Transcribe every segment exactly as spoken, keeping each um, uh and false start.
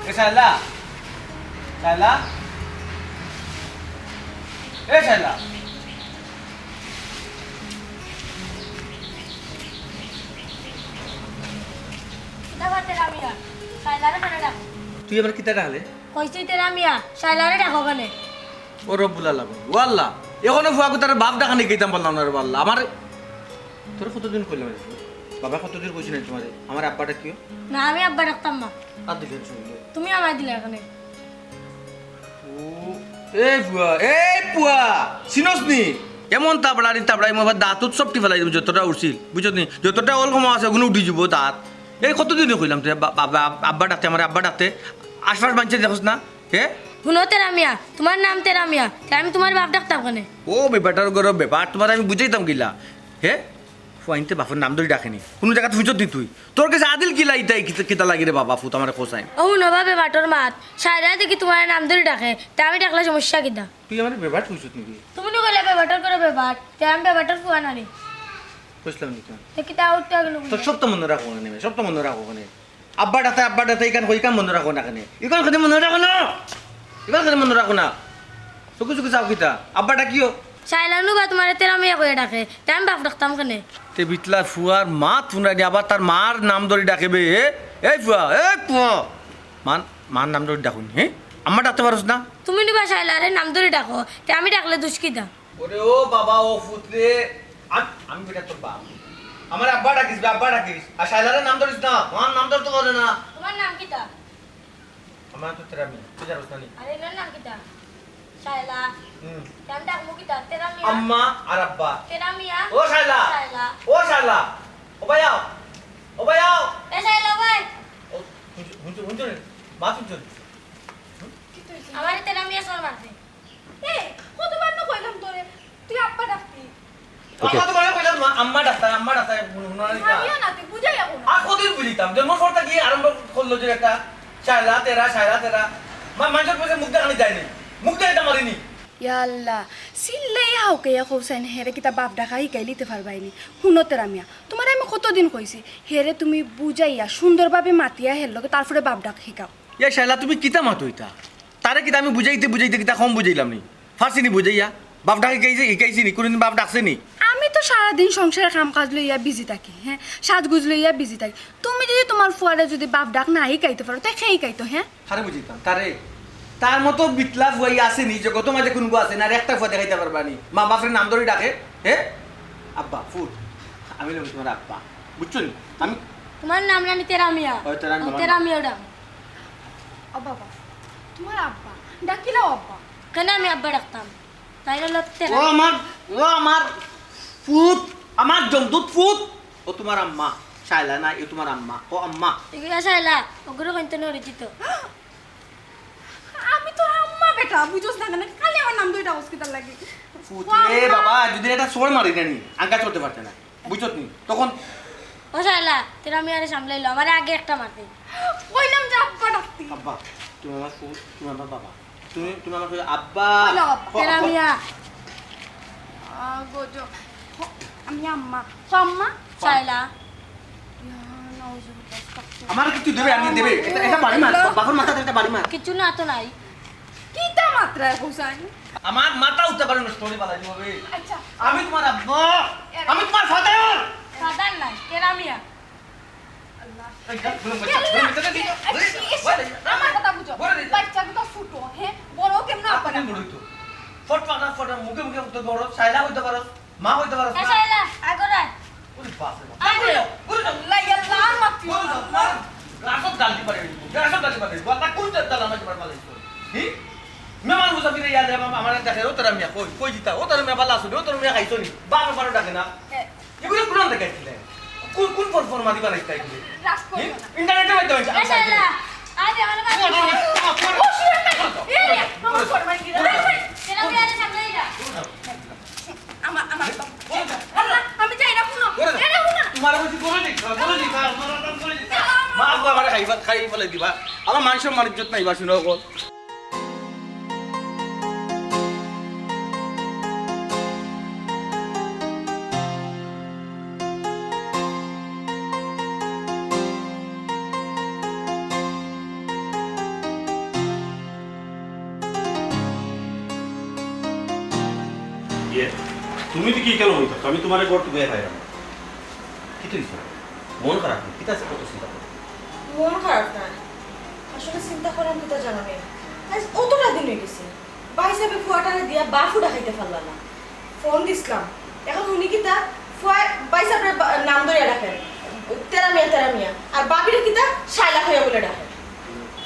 এ শায়লা, শায়লা, এ শায়লা। কিতা বা তেরা মিয়া, শায়লারে কেনে ডাকো? তুই আবার কিতা ডাকলে? কইছি তেরা মিয়া, শায়লারে ডাকো কেনে? ও রব্বুল আলামিন, ও আল্লাহ, এখনো ফুয়াগুতারে বাপ ডাকা শিখাইতাম পারলাম না রে আল্লাহ। আমার, তোরে কতদিন কইলাম রে, বাবা কতদিন কইছি না তোমারে, আমার আব্বা ডাকিও। না, আমি আব্বা ডাকতাম না। আর দিকে শুনলে। তুমি আমায় দিলে এখানে। ও, এই ফুয়া, এই ফুয়া, চিনস নি? এমন তাবড়ানি তাবড়াই, মোর দাঁতত সব টিপা লাগি, যতটা উঠছিল, বুঝছত নি? যতটা অল কমা আছে, ওগুলো উঠি যাব দাঁত। এই কতদিন কইলাম তুই বা-, বাবা, আব্বা ডাকতে, আমার আব্বা ডাকতে, আশপাশ মানষে দেখোস না? হে? হুনো তেরা মিয়া, তোমার নাম তেরা মিয়া, তে আমি তোমার বাপ ডাকতাম কেনে? ও বেপারটার গরো বেপার, তোমার আমি বুঝাইতাম কিলা? হে? ফুয়াইন্তে বাপর নাম ধরি ডাকেনি, কোনো জাগাত হুঁচত নি তুই। তোর কাছে আদিল কিলা ইতাই কিতা, কিতা লাগে রে বাবা, ফুত আমারে খোসাইন। ও হুনো বা বেবাটর মাত, শায়লায় দেখি তোমার নাম ধরি ডাকে, তে আমি ডাকলে সমস্যা কিতা? তুই আমার বেবাট কইছত নাকি? তুমি নু কইলা বেবাটর গরো বেবাট, তে আমি বেবাটর ফুয়া নানি। বুঝলাম নি তো। তে কিতা উঠতে গেল? তোর সব তো মনে রাখো না, সব তো মনে রাখো না। আব্বা ডাকতে, আব্বা ডাকতে, ইখান কই, ইখান মনে রাখো না কেনে? ইখান কেনে মনে রাখো না? ইখান কেনে মনে রাখো না? চুকু চুকু চাও কিতা? আব্বা ডাকিও। শায়লা নু বা তোমারে তেরা মিয়া কইয়া ডাকে, তে আমি বাপ ডাকতাম কেনে? তে বিটলা ফুয়ার মাত হুনরায়নি, আবার তার মার নাম ধরি ডাকে বে, এ? এই ফুয়া, এ ফুয়া। মার, মার নাম ধরি ডাকুন, হে? আম্মা ডাকতে পারোস না? তুমি নু বা শায়লারে নাম ধরি ডাকো, তে আমি ডাকলে দুষ কিতা? ওরে ও বাবা, ও ফুত রে, আম-, আমি বেটা তোর বাপ। আমার আব্বা ডাকিস বে, আব্বা ডাকিস। আর শায়লারে নাম ধরিস না, আমার নাম ধরতে পারে না। তোমার নাম কিতা? আমার তো তেরা মিয়া, তুই জানোস না নি? আরে, এনার নাম কিতা? শায়লা। হুম। তে আমি ডাকমু কিতা? তেরা মিয়া। আম্মা আর আব্বা। তেরা মিয়া। ও শায়লা। শায়লা। ও শায়লা। ও ভাই আও। ও ভাই আও। এ শায়লা ভাই। ও, হুনছো, হুনছো, হুনছো নি? মা হুনছো নি? আমারে তেরা মিয়া সর মারছে। এই, কতবার না কইলাম তোরে, তুই আব্বা ডাকতি। ওকে। আম্মা তো মানে কইলাম না, আম্মা ডাকতায়, আম্মা ডাকতায়, হুন-, হুনানি না। আমিও না, তুই বুঝাই এখন। আর কতদিন বুঝিতাম? জন্মর পর থাকি আরম্ভ করলো যে একটা শায়লা তেরা, শায়লা তেরা। মা-, মানুষের কাছে মুখ দেখানি যায়নি, মুখ দেখাইতে পারিনি। ইয়া আল্লাহ, চিল্লাইয়া হাউকাইয়া কওছাইন, হেরে কিতা বাপ ডাকা হিকাইলিতে পারবায়নি। হুনো তেরা মিয়া, তোমারে আমি কতদিন কইছি, হেরে তুমি বুঝাইয়া সুন্দরভাবে মাতিয়া হের লগে তারপরে বাপ ডাক হিকাও। ইয়া শায়লা, তুমি কিতা মাতো ইতা? তারে কিতা আমি বুঝাইতে বুঝাইতে কিতা কম বুঝাইলাম নি? পারছি নি বুঝাইয়া? বাপ ডাক হিকাইছি, হিকাইছি নি? কোনোদিন বাপ ডাকছে নি? আমি তো সারাদিন সংসারের কাম কাজ লইয়া বিজি থাকি, হ্যাঁ, সাজগুজ লইয়া বিজি থাকি। তুমি যদি তোমার ফুয়ারে যদি বাপ ডাক না হিকাইতে পারো, তে কে হিকাইতো, হ্যাঁ? তারে বুঝাইতাম, তারে। তার মতো বিটলা ফুয়াই আছে নি, জগতো মাঝে কোনো আছে না, আর একটা ফুয়া দেখাইতে পারবা নি? মা বাপরে নাম ধরি ডাকে, হ্যাঁ? আব্বা, ফুত, আমি লগে তোমার আব্বা, বুঝছো নি? আমি তোমার নাম নানি তেরা মিয়া। ওই তেরা মিয়া। তেরা মিয়া ডাক। ও বাবা, তোমার আব্বা, ডাকিলাও আব্বা। কেনে আমি আব্বা ডাকতাম? তাই হলো তেরা। ও আমার, ও আমার ফুত, আমার জমদুত ফুত। ও তোমার আম্মা, শায়লা না, এ তোমার আম্মা। ও আম্মা। এগুলা শায়লা, ওগুলো কিন্তু পরিচিত। আমি তোর আম্মা বেটা, বুঝোস না কেনে? খালি আমার নাম দুইটা অস্কিতার লাগি। ফুত রে বাবা, যদি একটা চড় মারি না নি, আঙ্কা চড়তে পারতে না। বুঝছত নি? তখন ও শালা, তোরা আমি আরে সামলাইলো, আমারে আগে একটা মারতে। কইলাম যে আব্বা ডাকতি। আব্বা, তুমি আমার ফুত, তুমি আমার বাবা। তুমি, তুমি আমার ফুত, আব্বা। কইলাম আব্বা। ও, তেরা আব্বা। মিয়া। আ, গো, জো। হ, আমি আম্মা। হ, আম্মা। শায়লা। ইয়া, নাউজুবিল্লাহ, আস্তাগফিরুল্লাহ। আমার কিছু দেবে, আমি দেবে। এটা, এটা বাড়ি মার। বাবার মাথাতে একটা বাড়ি মার। কিছু না তো নাই। কিতা মাতরায় হুসাইন? আমার মাথা উঠতে পারে নষ্ট করে বালাই দিবে। আচ্ছা। আমি তোমার আব্বা, এ- আমি তোমার ফাদার। ফাদার নাই, কেরামিয়া। আল্লাহ। এই যা, বলে, বলে, বলে, বলে, বলে, বলে, বলে, আমার কথা বুঝো। বলে দিই। বাচ্চা তো ছোট, হ্যাঁ? বড় কেমন আপনি আপনারা? বড়ই তো। ফট ফাটা ফটা মুখে মুখে উঠতে বড়, শায়লা হইতে পারো। মা কইতে পারস না? শায়লা, আয় ঘরে আয়। ওরে বাপ রে বাপ। আয় ঘরে। ঘরে যাও, ঘরে যাও। আল্লাহ, ইয়া আল্লাহ, আর মাতিও না। ঘরে যাও, মা। গাছত গালি পারে, গাছত গালি পারে। বাবা, কোন জাত দালা আমাকে পারে পালাইছো? হি? মেহমান মুসাফিরে ইয়া দে, বাবা, আমার দেখে, ও তোরা মিয়া, কই, কই জিতা? ও তোরা মিয়া ভালা আছো নি? ও তোরা মিয়া খাইছো নি? বাপ আমারও ডাকে না। এ। এগুলো কোন আনতে গেছিলে? কোন, কোন ফর-, ফরমাদি বানাইছে এগুলো? রাগ করো হি? না। ইন্টারনেটে মাধ্যমে আনতে গেছিলে। শায়লা, আয় রে, আমার বাবা। ঘরে যাও, ঘরে যাও। ও, শুয়ে নাই। ঘরে যাও। এ, এ, আমার ফরমাদি। ঘরে যাও। কেরামিয়ারে সামনে যা। ঘরে যাও। আমার, আমার, আল্লাহ, আমি যাই না, হুনো। ঘরে যাও। এরে, হুনো। তোমার বলছি ঘরে যাই, ঘরে যাই, ঘরে যাই, ঘরে যাই। মা, আব্বা আমারে খাইবা, খাই ফেলে দিবা। আমার মান সম্মান ইজ্জত নাই, বা শুনো এখন। তুমি তো কি কেন বলতো? আমি তোমার ঘর থেকে খাইলাম। কি তুই? মন খারাপ নি? কিতা আছে? কত চিন্তা করো? মন খারাপ না, আসলে চিন্তা করার কিতা জানো নি। আজ অতটা দিন হয়ে গেছে, ভাইসাবে ফুয়াটারে দিয়া বাফও ডাকাইতে পারলা না। ফোন দিছিলাম, এখন উনি কিতা ফুয়া ভাইসাবরে বা-, নাম ধরিয়া ডাকেন, তেরা মিয়া, তেরা মিয়া, আর বাবিরে কিতা শায়লা হইয়া বলে ডাকেন।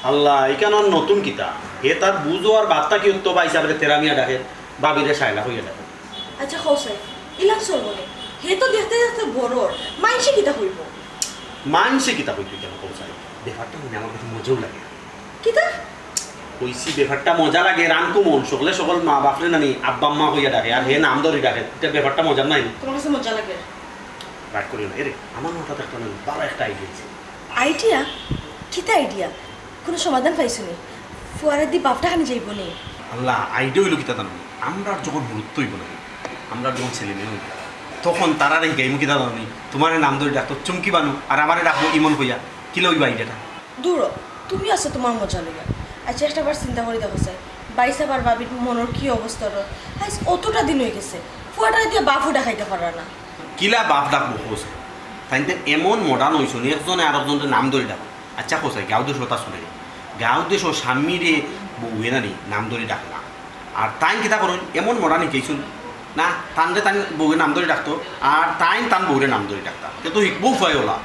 আল্লাহ, এখানে আর নতুন কিতা? হে তার বুঝো আর বার্তা কি হতো? ভাইসাবরে তেরা মিয়া ডাকে, বাবিরে শায়লা হইয়া ডাকে। আচ্ছা, কও চাই, ইলান চলবো নি? হে তো দেখতে দেখতে বড়, মাইনষে কিতা হইব? মাইনষে কিতা হইতো কেন কও চাই? ব্যাপারটা শুনে আমার কাছে মজাও লাগে। কিতা? কইছি ব্যাপারটা মজা লাগে, রানকু মন, সকলে সকল মা বাপরে নানি আব্বা আম্মা কইয়া ডাকে, আর হে নাম ধরি ডাকে, এটা ব্যাপারটা মজার নাই? তোমার কাছে মজা লাগে? রাগ করিও না। এরে, আমার মাথাত একটা না ভালো একটা আইডিয়া আছে। আইডিয়া? কিতা আইডিয়া? কোনো সমাধান পাইছো নি? ফুয়ারে দি বাফ ডাকানি যাইব নি? আল্লাহ, আইডিয়া হইলো কিতা জানো নি? আমরা যখন হুরুত্ব হইব না, আমরা যখন ছেলে মেয়ে হইব, তখন তারারে হিকাইমু কিতা জানো নি? তোমারে নাম ধরি ডাকতো চুমকি বানু, আর আমারে ডাকবো ইমন কইয়া। কিলা হইব আইডিয়াটা? দূর, তুমি আছো তোমার মজা লইয়া। আচ্ছা, একটা বার চিন্তা করি দেখো চাই, ভাইসাব আর বাবির মনর কি অবস্থা রয়? আজ অতটা দিন হয়ে গেছে, ফুয়াটারে দিয়া বাফও ডাকাইতে পারা না। কিলা বাফ ডাকবো কও চাই? তাইন তো এমন মডার্ন হইছইন, একজনে আরকজনরে নাম ধরি ডাকো। আচ্ছা কও চাই, গাঁও দেশো তা চলে, গাঁও দেশো স্বামীরে বউয়ে নানি নাম ধরি ডাকে না। আর তাইন কিতা করইন, এমন মডার্ন হিকাইছইন না, তানরে তান বউয়ে নাম ধরি ডাকতো, আর তাইন তান বউরে নাম ধরি ডাকতা। তে তো হিকবো উপায় ওলা।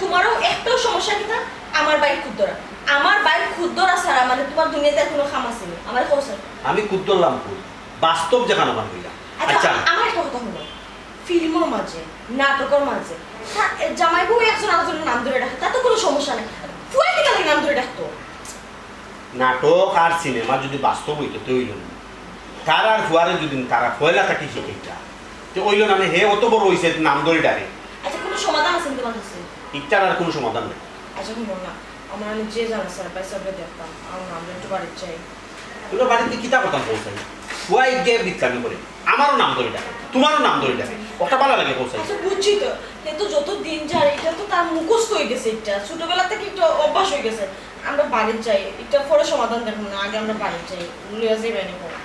তোমারও একটাও সমস্যা কিতা? আমার ভাইর খুদ ধরা, আমার ভাইর খুদ ধরা ছাড়া মানে তোমার দুনিয়াতে আর কোনো কাম আছে নি? আমার কও চাই। আমি খুদ ধরলাম খুদ, বাস্তব যেখানে আমার হইলাম। আচ্ছা, আচ্ছা। আ-, আমার একটা কথা শুনো, ফিল্মর মাঝে, নাটকর মাঝে, তা-, এ, জামাই বউ একজন আরেকজনের নাম ধরে ডাকে, তাতে কোনো সমস্যা নাই। ফুয়ায় কিতা লাগি নাম ধরে ডাকতো? নাটক আর সিনেমা যদি বাস্তব হইতো, তে হইল না। তারার ফুয়ারে যদি তারা পয়লা থাকি শিখাইতা, তে হইল না, হে অত বড় হইছে, নাম ধরে ডাকে। আচ্ছা, কোনো সমাধান আছে নি তোমার কাছে? ইটার আর কোনো সমাধান নাই। আচ্ছা, শুনো না, আমার আমি যে জানা স্যার, ভাইসাবরে দেখতাম, আমার আমরা একটু বাড়িত যাই। তোমরা বাড়িতে কিতা কথা কও চাই? ফুয়াই গিয়ে বিচ্ছামি করে, আমারও নাম ধরে ডাকে, তোমারও নাম ধরে ডাকে, ওটা ভালো লাগে কও চাই? আচ্ছা, বুঝছি তো, এ তো যত দিন যায়, এটা তো তার মুখস্থ হয়ে গেছে, এটা ছোটবেলা থেকে একটু অভ্যাস হয়ে গেছে। আমরা বাড়িত যাই, এটা পরে সমাধান দেখবো না, আগে আমরা বাড়িত যাই, লইয়া যাইবে নি পরে।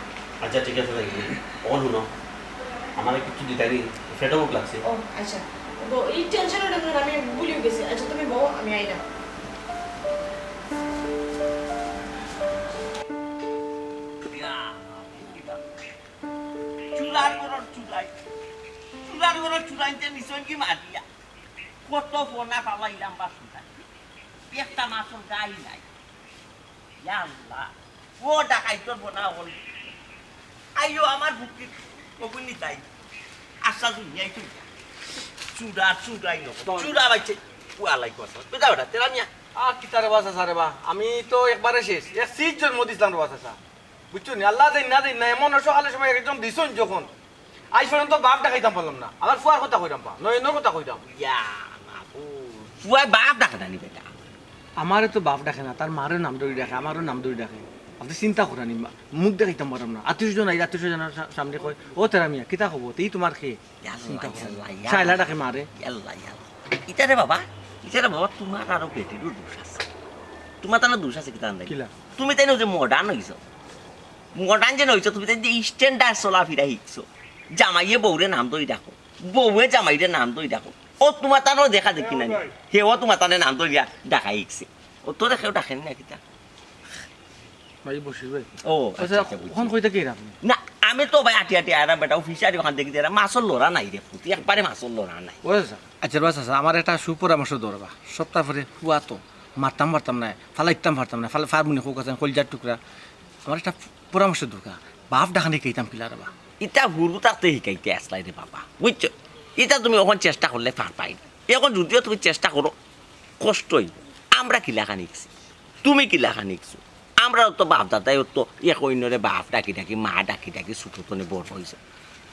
আচ্ছা, ঠিক আছে, যাই। অখন শুনো, আমারে কিছু দিতাই নি, পেটো ভুক লাগছে। ও, আচ্ছা। ব-, এই টেনশনে টেনশনে আমি ভুলিও গেছি। আচ্ছা, তুমি বও, আমি আইলাম। চুলার ঘরর চুলাই, চুলার ঘরর চুলাইতে নিছইন কি মারিয়া? কত ফোনা ফালাইলাম বা চুলাই, একটা মাছর গাই নাই। ইয়া আল্লাহ, ও ডাকাইতর বোনা অকল। আইও আমার বুকিত, অগুন নিতাই। আচ্ছা, দুনিয়াই তুই। চুরা, চুরাই নব। চুরা বাইছে। ওয়ালাইকুম আসসালাম। বেটা, বেটা, তেরা মিয়া। আ, কিতা রে বা, চাচা রে বা? আমি তো একবারে শেষ। এক সিট জন্ম দিছলাম রে বা, চাচা। বুঝছো নি? আল্লাহ দেইন না, দেইন না। এমন সকালের সময় একজন দিছইন যখন। আইজ পর্যন্ত বাফ ডাকাইতাম পারলাম না। আবার ফুয়ার কথা কইরাম বা, নয়নর কথা কইরাম। ইয়া, মাবুদ। ফুয়ায় বাফ ডাকে না নি বেটা? আমারে তো বাফ ডাকে না, তার মারে নাম ধরি ডাকে, আমারও নাম ধরি ডাকে। আপনে চিন্তা করইন নি, মা-, মুখ দেখাইতাম পারলাম না। আত্মীয় স্বজন আইলে আত্মীয় স্বজনর সা-, সামনে কয়, "ও তেরা মিয়া, কিতা খবর? তে ই তোমার কে?" ইয়াল্লা, চিন্তা করইন। ইয়াল্লা, ইয়াল্লা। শায়লা ডাকে মারে। ইয়াল্লা, ইয়াল্লা। ইতারে বাবা, ইতারে বাবা, তোমার আরো বেটিরও দোষ আছে। তোমার তানো দোষ আছে কিতা জানো নি? কিলা? তুমি তাই না যে মডার্ন হইছো। মডার্ন যে নইছো, তুমি তাই যে স্ট্যান্ডার্ড চলাফিরা শিখছো। জামাইয়ে বউরে নাম ধরি ডাকো, বউয়ে জামাইরে নাম ধরি ডাকো। ও তোমার তানো দেখা দেখি না নি? হে ও তোমার তানে নাম ধরিয়া ডাকা শিখছে। ও তোরে কেউ ডাকেনি না কিতা? ভাই বশির ভাই। ও, আচ্ছা, আচ্ছা, আচ্ছা, বুঝছি। কখন কইতে কি আপনি? না, আমি তো ভাই আটি আটি আরাম বেটা, ও ফিশারি ওখান দেখি এরা মাছর লড়া নাই রে পুতি, একবারে মাছর লড়া নাই। ও আচ্ছা। আচ্ছা, বাস আচ্ছা, আমার একটা সুপরামর্শ দেও বা। সপ্তাহ পরে ফুয়া তো মারতাম পারতাম না, ফালাইতাম পারতাম না, ফালা-, ফারমুনি হোক আছে, কলজার টুকরা। আমার একটা পরামর্শ দরকার। বাফ ডাকানি কইতাম কিলা রে বা? ইটা হুরু থাকতে শিখাইতে আসলাই রে বাবা, বুঝছো? ইটা তুমি অখন চেষ্টা করলে পারবায়। অখন যদিও তুমি চেষ্টা করো, কষ্ট অইবো। আমরা কিলাখান শিখছি, তুমি কিলাখান শিখছো? আমরাও তো বাফ দাদায় তো এক অইন্যরে বাফ ডাকি ডাকি, মা ডাকি ডাকি ছোট তনে বড় অইছো।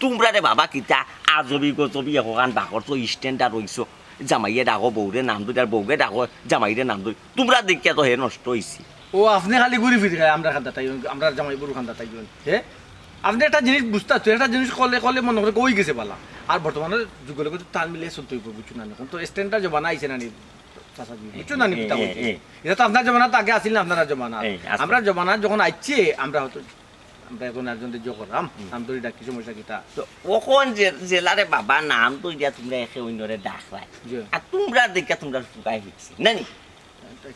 তুমরা রে বাবা কিতা আজবি গজবি একখান বাঘর তো স্ট্যান্ডার্ড অইছো। জামাইয়ে ডাকো বউরে নাম ধরি, আর বউয়ে ডাকো জামাইরে নাম ধরি। তুমরা দেখিয়া তো হে নষ্ট অইছে। ও, আপনে খালি ঘুরি ফিরি খায়, আমরার খান্দাত আইন, আমরার জামাই বউর খান্দাত আইন, হে? আপনে একটা জিনিস বুঝতা তো, একটা জিনিস করলে, করলে মনে করে কই গেছে বালা। আর বর্তমানে যুগর লগে তো তাল মিলিয়া চলতে অইবো, বুঝছো না? অখন তো স্ট্যান্ডার্ড জমানা আইছে না নি, চাচাজি, বুঝছো না নি, এ, কিতা এ, কইছি? এ। ইটা তো আপনার জমানাত আগে আছিল না, আপনার জমানাত। এ, আছে। আমরার জমানাত যখন আইছে, আমরা হয়তো আমরা এখন একজন দিয়ে জোর করাম, নাম ধরি ডাকি, সমস্যা কিতা? তো অখন যে, যেলারে বাবা নাম ধরিয়া তুমরা একে অইন্যরে ডাকরায়। জি। আর তুমরার দেখিয়া তুমরার ফুয়ায় হিকছে, না নি?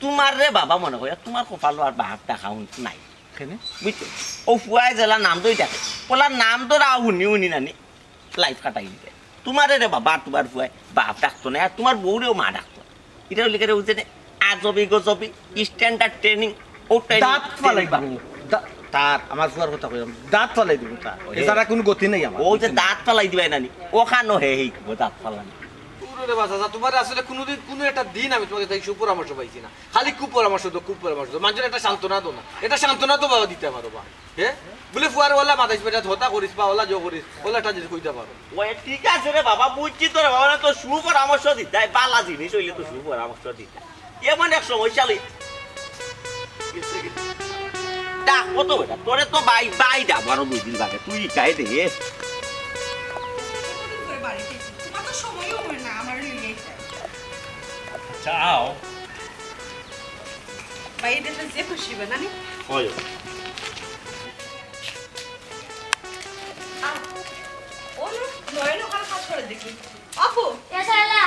তুমারে বাবা মনে করিয়া, তুমার কপালো আর বাপ ডাকা হুন নাই। কেনে? বুঝছো? অউ ফুয়ায় যেলা নাম ধরি ডাকে, অলা নাম ধরা হুনি হুনি নানি life কাটাই দিতায়। তুমারে রে বাবা, তুমার ফুয়ায় বাপ ডাকতো নায়, আর তুমার বউরেও মা ডাকতো নায়। ইটা অইলে কেনে বুঝছো নি? আজবি গজবি, standard training, অউ training, দাঁত ফালাই training দিমু। দা-, তার, আমার ফুয়ার কথা কইলাম, দাঁত ফালাই দিমু তার। ওরে। এছাড়া কুনু গতি নাই আমার, অউ যে বুঝছো নি? দাঁত ফালাই দিবায় নানি, অখানও হে হিকবো দাঁত ফালানি। ওরে বাবা, চাচা, তুমারে আসলে কুনুদিন, কুনু একটা দিন আমি তুমার গেছ থাকি সুপরামর্শ পাইছি না। খালি কুপরামর্শ দেও, কুপরামর্শ দেও। মানষরে একটা সান্ত্বনা দেও না। একটা সান্ত্বনা তো বাবা দিতা পারো বা। হে? বুলে ফুয়ারে অলা মাতাইছ বেটা, হতা করিছ বা অলা জো করিছ, অলা একটা জিনিস কইতা পারো। ওই ঠিক আছে রে বাবা, বুঝছি তো রে বাবা, না তো সুপরামর্শ দিতায়, বালা জিনিস অইলে তো সুপরামর্শ দিতায়। এমন এক সমস্যা লই। ডাক কত বেটা, তোরে তো বাই, বাই ডাক, আরো দুই দিন বাদে, তুই কাই দে। কতদিন পরে বাড়িতে এসেছি, তোমার তো সময়ও হয় না আমার লইয়া আইতে। আচ্ছা, আও। ভাই, এই দেশে যে খুশি হবে, নানি? হয়। আহ, ও লো, নয়ন ওখানে কাজ করে দেখি। অপু। এ শায়লা,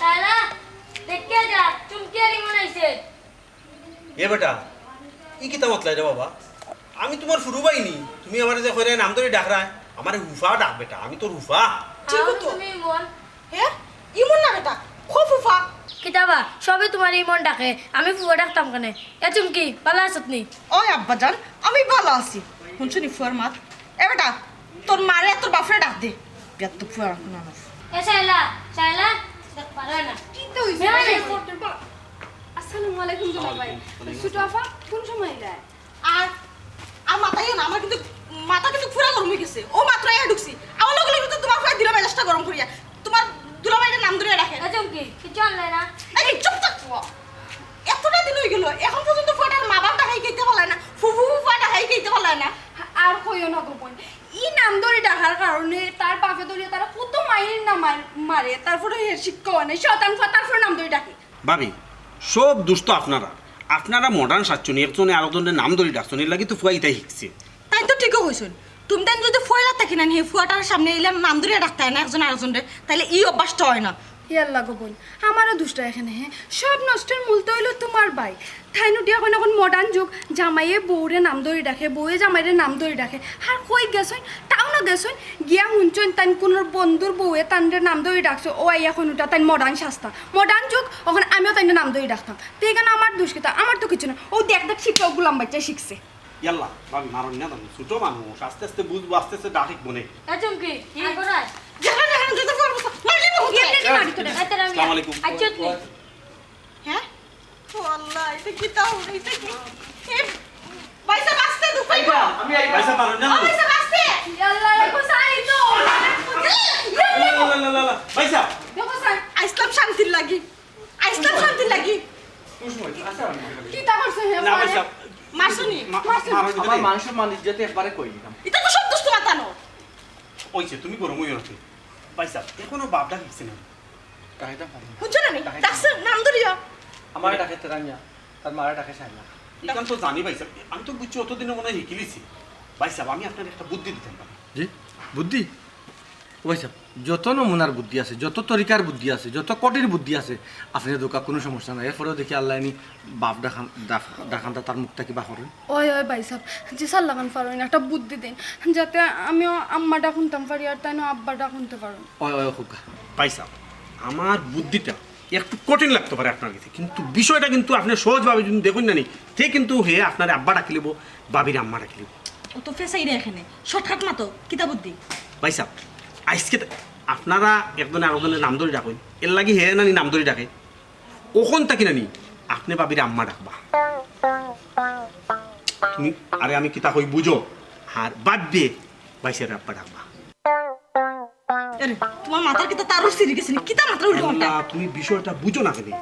শায়লা, দেখে যা, চুমকি আর ইমন আইছে। এ বেটা, ই কিতা মাতলায় রে বাবা? আমি তুমার ফুরু ভাই নি, তুমি আমারে যে কইরায় নাম ধরি ডাকরায়, আমারে ফুফা ডাক বেটা, আমি তোর ফুফা। ঠিক তো। তুমি ইমন। হে? ইমন না বেটা, খো ফুফা। কিতা বা, সবে তুমারে ইমন ডাকে, আমি ফুফা ডাকতাম কেনে? এ চুমকি, বালা আছত নি? ওই আব্বাজান, আমি বালা আছি। হুনছো নি ফুয়ার মাত? এ বেটা, তোর মারে আর তোর বাফরে ডাক দে। বেয়াদ্দপ ফুয়া রাখো না। এ শায়লা, শায়লা, দেখ পারে না। কিতা অইছে? আসসালামু আলাইকুম দুলাভাই। ছোট আফা, কুন সময় আইলা? আর, আর মাতাইও না, আমার কিন্তু মাথা কিন্তু পুরা গরম অই গেছে। অউ মাত্র আইয়া ঢুকছি, আমার লগে লগে তো তুমার ফুয়ায় দিল মেজাজটা গরম করিয়া। তুমার দুলাভাইরে নাম ধরিয়া ডাকে। এ চুমকি, কিচ্ছু আনলে না? এই চুপ থাক। এতটা দিন অই গেল, এখন পর্যন্ত ফুয়াটার মা বাপ ডাকাই খাইতে পারলায় না, ফুফু ফুফা ডাকাই খাইতে পারলায় না। আর কইও না গো বইন, ই নাম ধরি ডাকার কারণে তার বাফে ধরিয়া তারে কত মাইর না মার-, মারে, তারপরে হের শিক্ষা অয় না, শয়তান ফুয়া, তারপরে নাম ধরি ডাকে। ভাবি, সব দুষ তো আপনারার। আপনারা modern সাজছনি, একজনে আরকজনরে নাম ধরি ডাকছনি, এরলাগি তো ফুয়ায় ইতাই হিকছে। তাইন তো ঠিকউ কইছইন। তুমতাইন যুদি ফয়লা থাকি না নি, হে ফুয়াটার সামনে ইলা নাম ধরিয়া ডাকতায় না একজনে আরকজনরে, তাইলে ই অভ্যাসটা অয় না। ইয়াল্লা গো বইন, আমারও দুষটা এখানে, হে? সব নষ্টের মূল তো অইলো তুমার ভাই। তাইন উঠিয়া কইন অখন modern যুগ, জামাইয়ে বউরে নাম ধরি ডাকে, বউয়ে জামাইরে নাম ধরি ডাকে। আর কই গেছইন? টাউনো গেছইন, গিয়া হুনছইন তাইন কুনু বন্ধুর বউয়ে তানরে নাম ধরি ডাকছে, অউ আইয়া কইন উঠা তাইন modern সাজতা। Modern যুগ, অখন আমিও তাইনরে নাম ধরি ডাকতাম। তে ইখানো আমার দুষ কিতা? আমার তো কিচ্ছু না। অউ দেখ দেখ শিখছে, অউ গুলাম বাইচ্চায় শিখছে। ইয়াল্লা, ভাবি, মারইন না জানি, ছোট মানুষ, আস্তে আস্তে বুঝবো, আস্তে আস্তে ডাক হিকবো নে। এ চুমকি, কি? আয় করে আয়। যেখানে যেখানে যেতে পারবো, মারলি না হুকে। এমনি মারি তো না। আসসালামু আলাইকুম। আচ্ছা, তুই। হ্যাঁ? ও আল্লাহ, ইটা কিতা অইলো? ইটা কি? এ, ভাইসাব, আস্তে, দুঃখ পাইবো। আমি আই, ভাইসাব, মারইন না। ও ভাইসাব, আস্তে। ইয়াল্লা, দেখো সাই তো। লা, লা, লা, লা, ভাইসাব। দেখো সাই। আইসলাম শান্তির লাগি। আইসলাম শান্তির লাগি। কুন সময়? আচ্ছা, আমি কিতা করছে হে? না, ভাইসাব। মারছনি? মা-, মারছনি? মারইন না। আমার মান সম্মান ইজ্জতে একবারে কই দিলাম। ইটা তো সব দোষ তুমার তানো। অইছে, তুমি গরম অইও না। ভাইসাব, এখনো বাপ ডাক হিকছে না। ডাকাইতাম পারি না। হুনছো না নি? ডাকাইতাম ডাকছে পারি না। নাম ধরিয়া। আমারে ডাকে তেরানিয়া, তার মারে ডাকে শায়লা। ইখান তো জানি ভাইসাব, আমি তো বুঝছি অতদিনে মনে হয় হিকিলিছি। ভাইসাব, আমি আপনারে একটা বুদ্ধি দিতাম পারি। জি, বুদ্ধি? ও ভাইসাব, যত নমুনার বুদ্ধি আছে, যত তরিকার বুদ্ধি আছে, যত কটির বুদ্ধি আছে, আপনে দেউক্কা কুনু সমস্যা নাই। এরপরেও দেখি আল্লায় নি বাপ ডাকান, ডাক-, ডাকানটা তার মুখ থাকি বার করইন। ওই, ওই ভাইসাব, যে সাল্লাখান পারইন, একটা বুদ্ধি দিন, যাতে আমিও আম্মা ডাক হুনতাম পারি আর তাইনও আব্বা ডাক হুনতে পারইন। ওই, ওই, খুব ভাইসাব, আমার বুদ্ধিটা একটু কঠিন লাগতে পারে আপনার কাছে, কিন্তু বিষয়টা কিন্তু আপনে সহজভাবে যুদি দেখইন না নি, তে কিন্তু হে আপনারে আব্বা ডাকিলিবো, ভাবিরে আম্মা ডাকিলিবো। ও তো ফেসাই রে এখানে, shortcut মাতো, কিতা বুদ্ধি? ভাইসাব, আইজকে তে-, আপনারা একজনে আরকজনরে নাম ধরি ডাকইন, এরলাগি হে না নি নাম ধরি ডাকে, অখন থাকি না নি, আপনে ভাবিরে আম্মা ডাকবা। তুমি, আরে আমি কিতা কই বুঝো, আর ভাবিয়ে ভাইসাবরে আব্বা ডাকবা। আরে, তুমার মাথার কিতা তার ছিড়ি গেছে নি? কিতা মাথা উল্টো পাল্টা? আল্লাহ, তুমি বিষয়টা বুঝো না কেনে?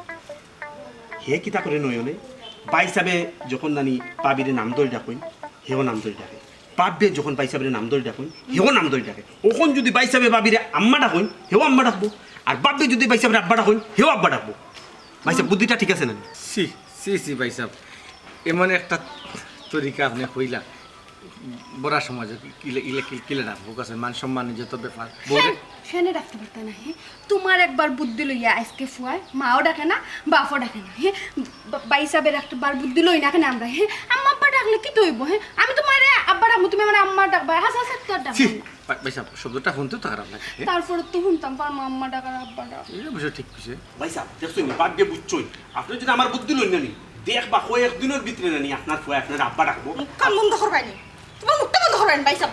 হে কিতা করে নয়নে? ভাইসাবে যখন নানি ভাবিরে নাম ধরি ডাকইন, হেও নাম ধরি ডাকে। ভাবিয়ে যখন ভাইসাবরে নাম ধরি ডাকইন, হেও নাম ধরি ডাকে। অখন যুদি ভাইসাবে ভাবিরে আম্মা ডাকইন, হেও আম্মা ডাকবো। আর ভাবিয়ে যুদি ভাইসাবরে আব্বা ডাকইন, হেও আব্বা ডাকবো। ভাইসাব, বুদ্ধিটা ঠিক আছে না? ছি, ছি, ছি, ভাইসাব। এমন একটা তরিকা আপনে কইলা। বড়া সমাজে কিলা, ইলা কিলা, কিলা ডাকবো? কাছে মান সম্মান, ইজ্জতর ব্যাপার। বউরে সেন-, সেনে ডাকতে পারতা না, হে? তুমার একবার বুদ্ধি লইয়া আইজকে ফুয়ায় মাও ডাকে না, বাপও ডাকে না, হে? বা-, ভাইসাবর একবার বুদ্ধি লই না কেনে আমরা, হে? আম্মা আব্বা ডাকলে কিতা অইবো, হে? আমি তুমারে আব্বা ডাকমু, তুমি আমারে আম্মা ডাকবায়, হাছা হাছা তো আর ডাকমু ছি, না। ভাই, ভাইসাব, শব্দটা হুনতেও তো খারাপ লাগে, হে? তারপরে তো হুনতাম পারমু আম্মা ডাক আর আব্বা ডাক। ইটা অবশ্য ঠিক কইছে। ভাইসাব, দেখছইন নি, ভাবিয়ে বুঝছইন। আপনে যদি আমার বুদ্ধি লইন না নি, দেখবা কয়েক দিনর ভিতরে না নি আপনার ফুয়ায় আপনার আব্বা ডাকবো। মুখখান বন্ধ করবায় নি। তুমার মুখটা বন্ধ করবায় নি, ভাইসাব।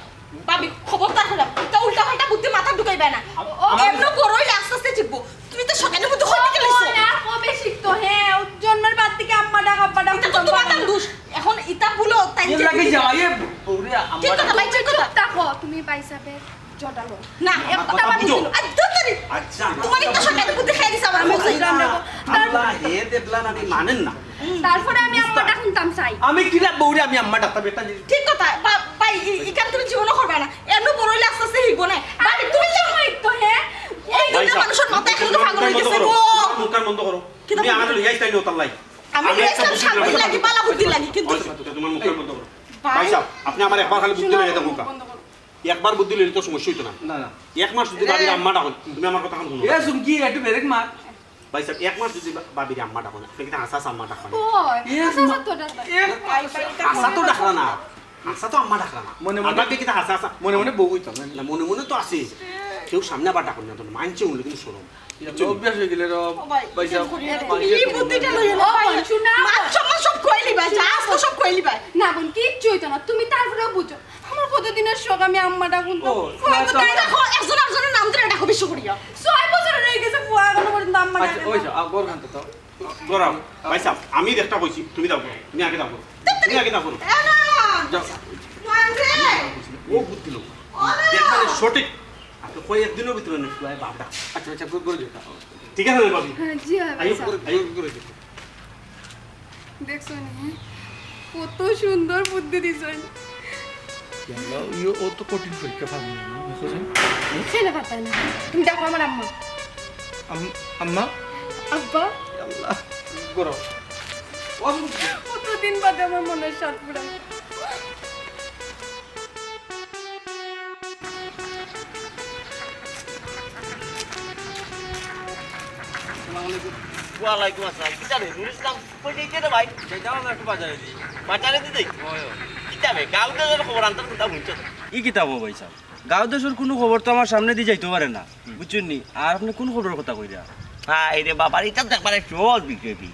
ভাবি, খবরদার কইরাম। ইতা উল্টা পাল্টা বুদ্ধি মাথাত ঢুকাইবায় না। আম-, ও, আমার এমনে বড় অইলে আস্তে আস্তে শিখবো। তুমি তো শয়তানি বুদ্ধি কইতে গেলাইছো। ও, আর কবে শিখতো? হে, জন্মর বাদ থাকি আম্মা ডাক, আব্বা ডাক, ইতা তো তুমার দোষ। অখন ইতা ভুলো, তাই এর যে লাগি যাওয়া, এ বউরে আম্মা ঠিক কথা, ডাক। ভাই, ঠিক কথা। চুপ থাকো, তুমি ভাইসাবর জটালো। না, আমার একটা কথা বাদ বুঝো। দিলো। আর দূর করি। আচ্ছা, তুমার একটা শয়তানি বুদ্ধি খাই দিছে আমার মনে হয়। আল্লাহ, হে দেখলা না, আমি মানেন না। তারপরে আমি আম্মা ডাকতাম চাই। আমি কিলা বউরে আমি আম্মা ডাকতাম, একটা জিনিস। ঠিক কথা, বা-, ভাই, ই-, ইখান তুমি জীবনও করবায় না। এমনে বড় অইলে আস্তে আস্তে শিখবো না। ভাই, তুমি তো, হে? এই দুইটা ভাইসাব, মানুষর মাথা এখন তো পাগল অই গেছে গো। মুখখান বন্ধ করো। কিতা তুমি বন্ধ আমারে করো? লইয়া আইছলা নি অতার লাগি। আমি আমি একটা বুদ্ধি দিলাম। লাগি, বালা বুদ্ধি লাগি, কিন্তু ওই তো, তুমার মুখখান বন্ধ করো। ভাই। ভাইসাব, আপনে আমারে একবার খালি বুদ্ধি লইয়া দেখউক্কা। বন্ধ করো। একবার বুদ্ধি লইলে তো সমস্যা অইতো না। না, না। এক মাস যদি ভাবিরে আম্মা ডাকইন, তুমি আমার কথা হুনো। এ, চুমকি, একটু ব্রেক মার। ভাইসাব, এক মাস যদি বা-, ভাবিরে আম্মা ডাকইন, আপনে কিতা হাছা হাছা আম্মা ডাকইন? ওই, এ, হাছা হাছা তো ডাকবা। এক মাস। হাছা তো ডাকরা না। হাছা তো আম্মা ডাকরা না। মনে মনে আর ভাবি কিতা হাছা হাছা? মনে মনে বউ অইতাম না। না, মনে মনে তো আছে। কেউ সামনে আবার ডাকইন না, তো মানষে হুনলে কিন্তু শরম। ইটা তো অভ্যাস অই গেলে রে, ও ভাই, ভাইসাব, ইটা করি না। মানষে এই বুদ্ধিটা লইও না, ও ভাই। মান সম্মান সব কইলি ভাই, যা আছে সব কইলি ভাই। না বোন, কিচ্ছু অইতো না, তুমি তারপরেও বুঝো। আমার কতদিনর শখ আমি আম্মা ডাকুম তো। ও, কই আচ্ছা। তাই দেখো, একজন আরেকজনর নাম ধরে ডাকো বেশি করিয়া। ছয় বছর অই গেছে, ফুয়া এখনো পর্যন্ত আম্মা আচ্ছা, ডাকে না। ওই যাও, আ, গড় খান তো দাও। গড়াও, ভাইসাব, আমি একটা কইছি, তুমি দাও, তুমি আগে দাও। তুমি আগে দাও। এ না। যাও। মান রে। ও বুদ্ধি লোক। ওরে। একবারে সঠিক। আপনে কয়েক দিনর ভিতরে না ফুয়ায় বাপ ডাক। আচ্ছা, আচ্ছা, গড়, গড় যাও। ঠিক আছে না, ভাবি? হ্যাঁ, জি, হ্যাঁ, আইও, ভাইসাব। আইও, গড় যাও। দেখছো নি? কত সুন্দর বুদ্ধি দিছইন। ইয়াল্লা, ইয়ো, ও তো কঠিন পরীক্ষা পাবো না, বুঝছো নি? ছেলে পারতায় না। তুমি ডাকো আমার আম্মা। আম-, আম্মা? আব্বা? ইয়াল্লা, গড়াও। ও আম্মা। কতদিন বাদে আমার মনের সাধ পুরাই। আসসালামু আলাইকুম। ওয়ালাইকুম আসসালাম। কিতা রে, নুর ইসলাম, কই যাইতে রে ভাই? যাইতাম আমরা একটু বাজারে দি। বাজারে দি যাই? অয়, অয়। কিতা বে, গাঁও দেশর খবর আনতাম, কিতা হুনছো? ই কিতা কও ভাইসাব? গাঁও দেশর কুনু খবর তো আমার সামনেদি যাইতো পারে না, বুঝছইন নি? আর আপনে কুন খবরর কথা কইরা? হায় রে বাবা, ইটা তো একবারে সহজ বিষয় বে।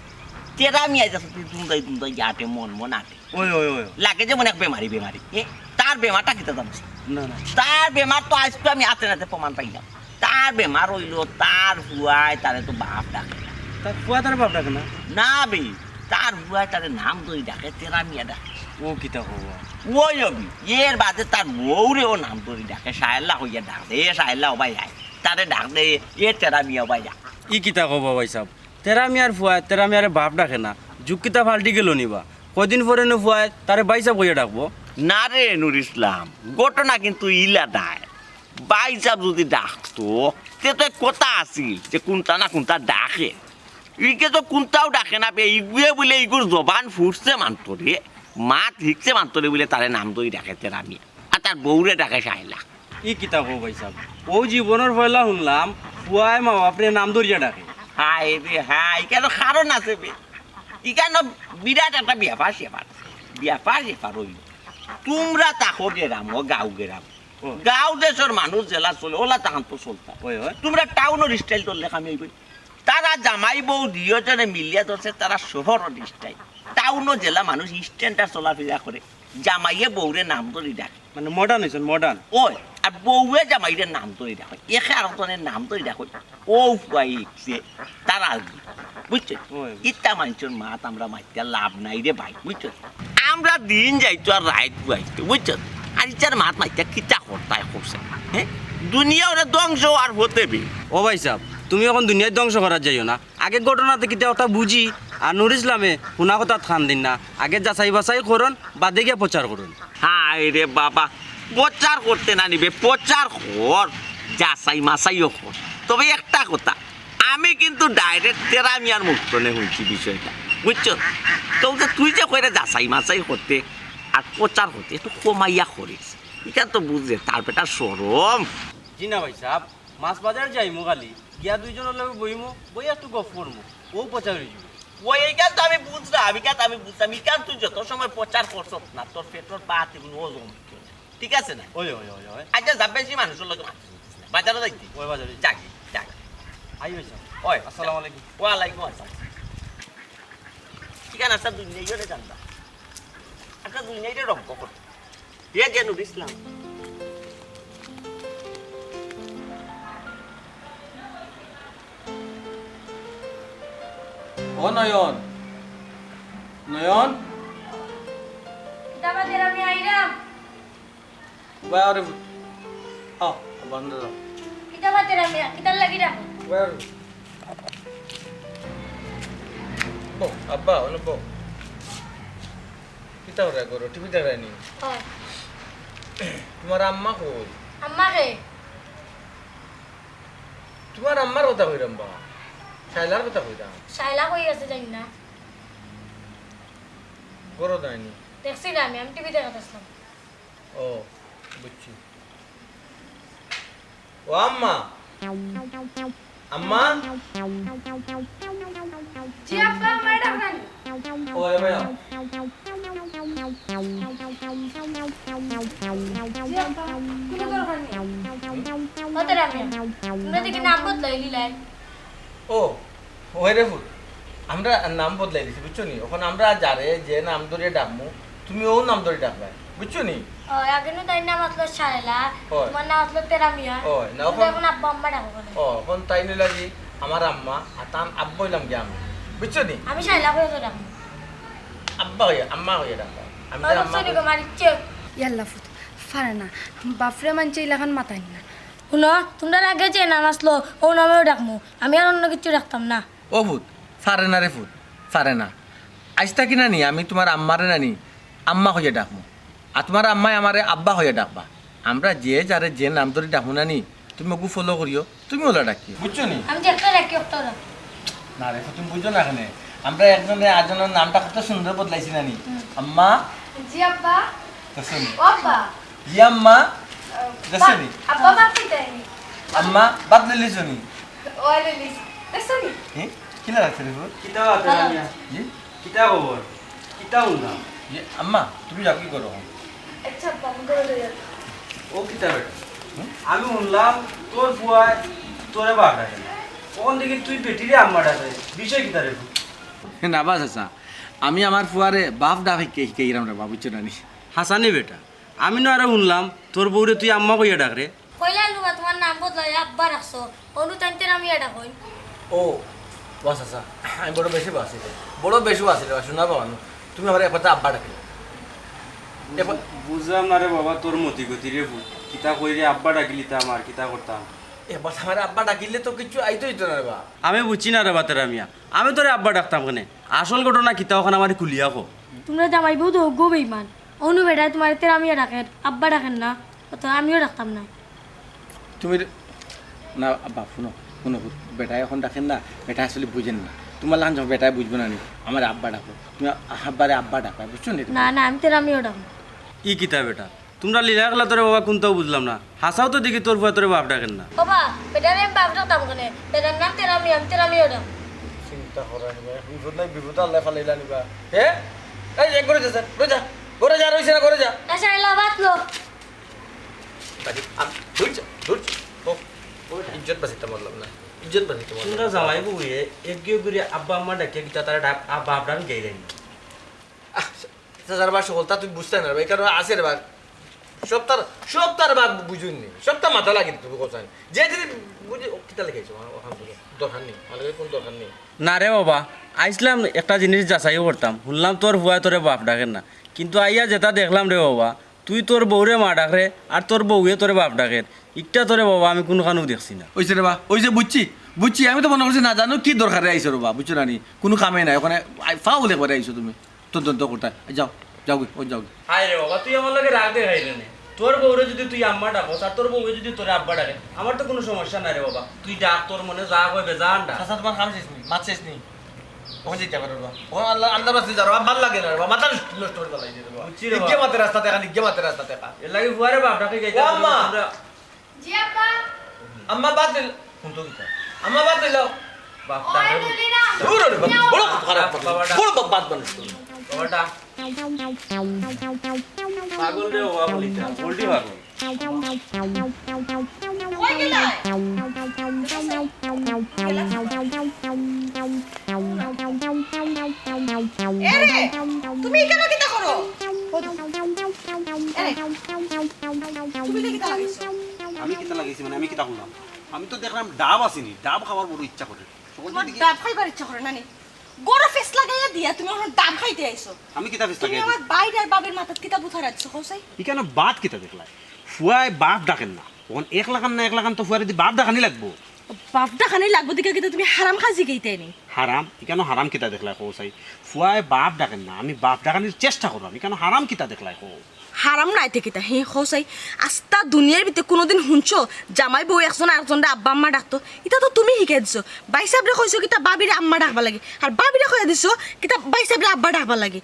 তেরা মিয়া যাচ্ছে তুই দুমদাই দুমদাই আটে, মন মন আটে। ওই, ওই, ওই। লাগে যেমন এক বেমারি, বেমারি। এ, তার বেমারটা কিতা জানোস? না, না। তার বেমার তো আইজকু আমি আতে নাতে প্রমাণ পাইলাম। তার বেমার অইলো, তার ফুয়ায় তারে তো বাপ ডাকে না। তার ফুয়ায় তারে বাপ ডাকে না? না বে, তার ফুয়ায় তারে নাম ধরি ডাকে, তেরা মিয়া ডাকে। ও কিতা কও? ওই অবি, এর বাদে তার বউরেও নাম ধরি ডাকে, শায়লা কইয়া ডাকে, "এ শায়লা, ও ভাই আয়।" তারে ডাক দে, "এ তেরা মিয়া, ও ভাই আয়।" ই কিতা কও বা ভাইসাব? তেরা মিয়ার ফুয়ায় তেরা মিয়ারে বাপ ডাকে না, যুগ কিতা পাল্টি গেলো নি বা? কয়দিন পরে নু ফুয়ায় তারে ভাইসাব কইয়া ডাকবো। না রে নুর ইসলাম, ঘটনা কিন্তু ইলা নায়। ভাইসাব যুদি ডাকতো, তে তো এক কথা আছিল যে কুনটা না কুনটা ডাকে। ইগে তো কুনটাও ডাকে না বে, ইগুয়ে বুলে ইগুর জবান ফুটছে মাত্তরে, মাত হিকছে মাত্তরে বুলে তারে নাম ধরি ডাকে তেরা মিয়া। আর তার বউরে ডাকে শায়লা। ই কিতা কও ভাইসাব? অউ জীবনর পয়লা হুনলাম, ফুয়ায় মা বাপরে নাম ধরিয়া ডাকে। হায় রে হায়, ইখানো কারণ আছে বে। ইখানো বিরাট একটা ব্যাপার স্যাপার। ব্যাপার স্যাপার অইলো। তুমরা থাকো গেরামো, গাঁও গেরামো। ও। গাঁও দেশর মানুষ যেলা চলে, অলা তান তো চলতা। অয়, অয়। তুমরা টাউনর style ধরলে কাম অইবো নি? তারা জামাই বউ দুইওজনে মিলিয়া ধরছে, তারা শহরর style। টাউনো যেলা মানুষ standard চলাফিরা করে, জামাইয়ে বউরে নাম ধরি ডাকে। মানে modern অইছইন, modern। অয়, আর বউয়ে জামাইরে নাম ধরি ডাকে। একে আরকজনে নাম ধরি ডাকে। অউ ফুয়ায় হিকছে, তারা বুঝছো? অয়। ইতা মানষর মাত আমরা মাতিয়া লাভ নাই রে ভাই, বুঝছো? আমরা দিন যাইতো আর রাইত পুয়াইতো, বুঝছো? আর ইতার মাত মাতিয়া কিতা করতায় করছে, হে? দুনিয়া অনে ধ্বংস অওয়ার পথে বে। ও ভাইসাব, তুমি অখন দুনিয়াত ধ্বংস করাত যাইও না। আগে ঘটনাতে কিতা অতা বুঝি, আর নুর ইসলামে হুনা কথাত কান দিন না। আগে যাচাই বাছাই করইন, বাদে গিয়া প্রচার করইন। হায় রে বাবা, প্রচার করতে না নি বে, প্রচার কর, যাচাই মাছাইও কর। তবে একটা কথা, আমি কিন্তু direct তেরা মিয়ার মুখ থনে হুনছি বিষয়টা, বুঝছো? তো যে তুই যে কইরে যাচাই মাছাই করতে, আর প্রচার করতে একটু কমাইয়া করিস। ইখান তো বুঝে, তার বেটার শরম। জি না ভাইসাব, মাছ বাজার যাইমু খালি, গিয়া দুইজনর লগে বইমু, বইয়া একটু গফ করমু, অউ প্রচার অইযিবো। ওই, ইখান তো আমি বুঝরাম, ইখান তো আমি বুঝরাম, ইখান তুই যত সময় প্রচার করছস না, তোর পেটর ভাত ইগুন হজম অইতো না। ঠিক আছে না? ওই, ওই, ওই, ওই। আচ্ছা, যা বেশি মানুষর লগে মাতিস না। বাজারো যাইতে? ওই বাজারো। যাগি, যাগি। আই ভাইসাব। ওই, আসসালামু আলাইকুম। ওয়ালাইকুম আসসালাম। ঠিক আছে, আচ্ছা, দুনিয়াইরে জানবা। আচ্ছা, দুনিয়াইরে রঙ্গ কর। দিয়া দিয়া নুর ইসলাম। ও নয়ন, নয়ন। কিতা বাতের আমি আইরাম। বাহ রে পুত। আও, বন্ধ দাও। কিতা বাতের আমি, কিতার লাগি ডাকো? বাহ রে পুত। বউ, আব্বা, অনো বউ। কিতা ওরা করো? টিভি দেখরায়নি? হয়। তোমার আম্মা কই? আম্মা কে? তোমার আম্মার কথা কইরাম বা। শাইলার কথা কইরাম। শাইলা কই আছে জানি না। ঘরো যায়নি? দেখছি না আমি, আমি টিভি দেখাত আছলাম। ও, বুঝছি। ও আম্মা। আম্মা। জি আব্বা, আমারে ডাকরানি। ও, এ ভাই। জি আব্বা, কুনু দরকার নাই। তোমরা দেখি নাম বদলাইলিলায়। ও, ওই রে পুত, আমরা নাম বদলাই দিছি, বুঝছো নি? অখন আমরা যারে যে নাম ধরি ডাকমু, তুমি অউ নাম ধরি ডাকবায়, বুঝছো নি? ও, আগে নু তাইর নাম আছলো শায়লা, হয়। তোমার নাম আছলো তেরামিয়া। হয়, না, তুমি তো অখন অখন আব্বা আম্মা ডাকো কেনে? ও, অখন তাইন অইলা গি আমার আম্মা, আর তান আব্বা অইলাম গি আমি, বুঝছো নি? আমি শায়লা কইয়া তো ডাকমু। আব্বা কইয়া, আম্মা কইয়া ডাকবায়। আমি ও, তার আম্মা দেখছো নি কই- গো, মারিচ্ছে। ইয়াল্লা পুত, পারে না। বাফরে মানষে ইলাখান মাতাইন না। হুনো, তোমরার আগে যে নাম আছলো, অউ নামেউ ডাকমু। আমি আর অন্য কিচ্ছু ডাকতাম না। ও পুত, পারে না রে পুত, পারে না। আইজ থাকি নানি আমি তোমার আম্মারে নানি আম্মা কইয়া ডাকমু, আর তোমার আম্মায় আমারে আব্বা কইয়া ডাকবা। আমরা যে যারে যে নাম ধরি ডাকমু নানি, তুমি অগু follow করিও, তুমি অলা ডাকিও, বুঝছো নি? আমি যে একটা ডাকি, একটা ডাক। না রে পুত, তুমি বুঝো না কেনে। আমরা একজনে আরজনর নামটা কত সুন্দর বদলাইছি নানি। হুম। আম্মা। জি আব্বা। দেখছো নি? ও আব্বা। জি আম্মা। আহ, দেখছো নি? আব্বা ভাত খাইতায়নি। আম্মা, ভাত লইলিছো নি? ওই লইলিছি। দেখছো নি? এ? কিলা লাগছে রে পুত? কিতা বাতের ভালো। আমি জি? কিতা খবর? কিতা হুনলাম? জি, আম্মা, তুমি যাও, কি করো অখন? আচ্ছা, আব্বা, আমি ঘরো যাই। ও কিতা বেটা? হুম? আমি হুনলাম তোর ফুয়ায় তোরে বাপ ডাকে না। অখন দেখি তুই বেটিরে আম্মা ডাকে। বিষয় কিতা রে পুত? না বা চাচা, আমি আমার ফুয়ারে বাপ ডাক হিকাই, হিকাইরাম রে বা, বুঝছো নানি? হাছানি বেটা, আমি নু আরো হুনলাম তোর বউরে তুই আম্মা কইয়া ডাকরে। কইলায় নু বা তোমার নাম বদলাইয়া আব্বা রাখছো, অনু তাইন তেরামিয়া ডাকইন। ও, বাস আচ্ছা, আমি বড় বেশি বাসি রে, বড় বেশি বাসি রে, শোনা বাবা নু, তুমি আমারে একবার আব্বা ডাকিলে। একবার বুঝলাম না রে বাবা, তোর মতি গতি রে পুত। কিতা কইরে আব্বা ডাকিলিতাম আর কিতা করতাম? একবার আমারে আব্বা ডাকিলে তো কিচ্ছু আইতো অইতো না রে বা। আমি বুঝছি না রে বা তেরামিয়া, আমি তোরে আব্বা ডাকতাম কেনে? আসল ঘটনা কিতা অখান আমারে খুলিয়া কও। তোমরা জামাই বউ তো অগু বেইমান। অনু বেটায় তোমারে তেরামিয়া ডাকের, আব্বা ডাকের না, অত আমিও ডাকতাম না। তুমি রে-, না আব্বা, হুনো, হুনো, হুনো, বেটায় অখন ডাকের না, বেটায় আসলে বুঝের না। তোমার লাখান যখন বেটায় বুঝবো না নি, আমারে আব্বা ডাকো, তুমি আব্বারে আব্বা ডাকো, বুঝছো নি? না, না, আমি তেরামিয়াও ডাকমু। ই কিতা বেটা? তোমরা লীলা খেলা তোরে বাবা কুন্তাউ বুঝলাম না। হাছাউ তো দেখি তোর ফুয়ায় তোরে বাপ ডাকের না। বাবা, বেটারে আমি বাপ ডাকতাম কেনে? বেটার নাম তেরামি, আমি তেরামিও ডাক। চিন্তা করা নি বা, বিপদ নাই, বিপদ আল্লায় ফালাইলা নি বা। হে? এই, এক ঘরে যা, যা, ঘরে যা, ঘরে যা, রইছে না, ঘরে যা। আচ্ছা, এলা ভাত লো। বাড়ি, আম, দূর যা, দূর যা। ও, ও, ইজ্জত বাঁচাইতে পারলাম না, ইজ্জত বাঁচাইতে পারলাম তোমরা না। জামাই বউয়ে এক গিয়ে ঘুরে আব্বা আম্মা ডাকিয়া কিতা তারা ডাক, আব্বা আব্বা আমি গেইলেন। আহ, চাচার বা সকলতা তুই বুঝতে না রে বা, এই কারণে আছে রে বা। সবতার, সবতার বা বুঝুন নি। সবতা মাথা লাগি তুমি কোথায়? যে যদি বুঝি, ও কিতা লেখাইছো? আমার ওখান থেকে দরকার নেই। আমার কাছে কোনো দরকার নেই। না রে বাবা, আইছলাম একটা জিনিস যাচাইও করতাম। হুনলাম তোর ফুয়ায় তোরে বাপ ডাকের না। কিন্তু আইয়া যেটা দেখলাম রে বাবা, তুই তোর বউরে মা ডাকরে, আর তোর বউয়ে তোরে বাপ ডাকের। ইকটা তোরে বাবা আমি কুনুখানো দেখছি না। অইছে রে বা, অইছে বুঝছি, বুঝছি। আমি তো মনে করছি না জানো কি দরকারে আইছো রে বা, বুঝছো না নি? কুনু কামে নাই, ওখানে আই-, ফাউল একবারে আইছো তুমি। তদন্ত করতে। যাও, যাও গি, ও যাও গি। হায় রে বাবা, তুই আমার লগে রাগ দেখাইলে নে। তোর বউরে যদি তুই আম্মা ডাকস, আর তোর বউয়ে যদি তোরে আব্বা ডাকে, আমার তো কুনু সমস্যা নাই রে বাবা। তুই ডাক, তোর মনে যা কয় বেজান ডাক। চাচা, তোমার কাম শেষ নি, মাত শেষ নি। ওখানে যাইতে পারো না। ও আল্লাহ, আল্লাহর রাস্তায় যাও, আর ভালা লাগে না রে বাবা, মাথা নষ্ট, নষ্ট করে ফেলাই দিয়ে দেবো। বুঝছি রে বাবা। ইগে মাতে রাস্তা দেখা, ইগে মাতে রাস্তা দেখা। এর লাগি ফুয়ারে বাপ ডাকে যাইতে ও আম্মা। পারো না। জি আব্বা। আম্মা বাদ দিল। কোন তো কিতা? আম্মা বাদ দিল। বাপ ওই ডাকে। দুলি না। দূর রে বাবা, বড় খারাপ। বাবাটা। বড় বাপ বাদ মানুষ। বাবাটা। পাগল রে বাবা, বলি যা। বলটি পাগল। কই গেলা? এরে, তুমি এখানো কিতা করো? এরে, তুমি এটা কিতা লাগাইছো? আমি কিতা লাগাইছি মানে, আমি কিতা করলাম? আমি তো দেখলাম ডাব আছেনি, ডাব খাওয়ার বড় ইচ্ছা করে। তোমার ডাব খাইবার ইচ্ছা করে না নি? গরো ফেস লাগাইয়া দিয়া তুমি এখন ডাব খাইতে আইছো। আমি কিতা ফেস তুমি লাগাই আমার দিছি? বাইরে আর বাবির মাথাত কিতা বুথা রাখছো, কও চাই? ইখানো বাদ কিতা দেখলাই? ফুয়ায় বাপ ডাকের না। অখন এক লাখান না এক লাখান তো ফুয়ারে দি বাপ ডাকানি লাগবো। বাপ ডাকানি লাগবো দেখে কিতা তুমি হারাম খাজি গেইতে নি? হারাম? ইখানো হারাম কিতা দেখলাই কও চাই? ফুয়ায় বাপ ডাকের না, আমি বাপ ডাকানির চেষ্টা করলাম। ইখানো হারাম কিতা দেখলাই কও? হারাম নায় তে কিতা, হে, কও চাই? আস্তা দুনিয়ার ভিতরে কোনোদিন হুনছো জামাই বউ একজন আরেকজনরে আব্বা আম্মা ডাকতো? ইতা তো তুমি হিকাই দিছো। ভাইসাবরে কইছো কিতা বাবিরে আম্মা ডাকবার লাগি, আর বাবিরে কইয়া দিছো কিতা ভাইসাবরে আব্বা ডাকবার লাগি।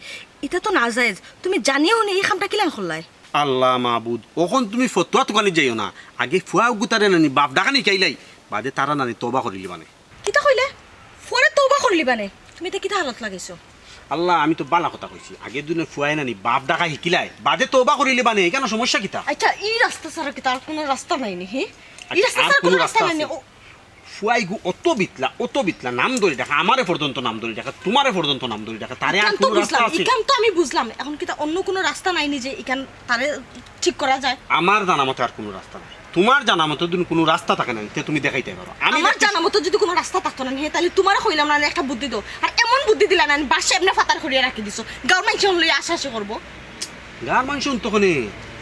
ইতা তো নাজায়েজ। তুমি জানিয়া হুনি ই কামটা কিলান করলায়? আল্লাহ মাবুদ, অখন তুমি ফতুয়া তুকানি যাইও না। আগে ফুয়া উগুতারে নানি বাপ ডাকানি হিকাইলাই, বাদে তারা নানি তওবা করিলিবানে। কিতা কইলে? ফুয়ারে তওবা করিলিবানে? তুমি ইতা কিতা হালত লাগাইছো? আল্লাহ, আমি তো বালা কথা কইছি। আগে দুনে ফুয়ায় নানি বাপ ডাকা হিকিলাই, বাদে তওবা করিলিবানে। ইখানো সমস্যা কিতা? আচ্ছা, ই রাস্তা ছাড়া কিতা আর কুনু রাস্তা নাই নি, হি? ই আচ্ছা, রাস্তা আর ছাড়া কুনু কুনু রাস্তা রাস্তা নাই নি? আছে? ও, ফুয়াইগু অত বিতলা, অত বিতলা, নাম ধরি ডাকে, আমারে পর্যন্ত নাম ধরি ডাকে, তুমারে পর্যন্ত নাম ধরি ডাকে, তারে আর ইখান তো কুনু রাস্তা বুঝলাম, আছে? ইখান তো আমি বুঝলাম। এখন কিতা অন্য কুনু রাস্তা নাই নি যে ইখান তারে ঠিক করা যায়? আমার জানা মতে আর কুনু রাস্তা নাই। তুমার জানা মতে যদি কুনু রাস্তা থাকে না, তে তুমি দেখাইতে পারো। আমি আমার দেখতেছি জানা মতে যদি কুনু রাস্তা থাকতো না, হে, তাইলে তুমারে কইলাম না, একটা বুদ্ধি দেও। আর এমন বুদ্ধি দিলা না, আমি বাসে এমনে ফাতার করিয়া রাখি দিছো। গাঁওর মানষে লইয়া আশা আশা করবো। গাঁওর মানষে তখনই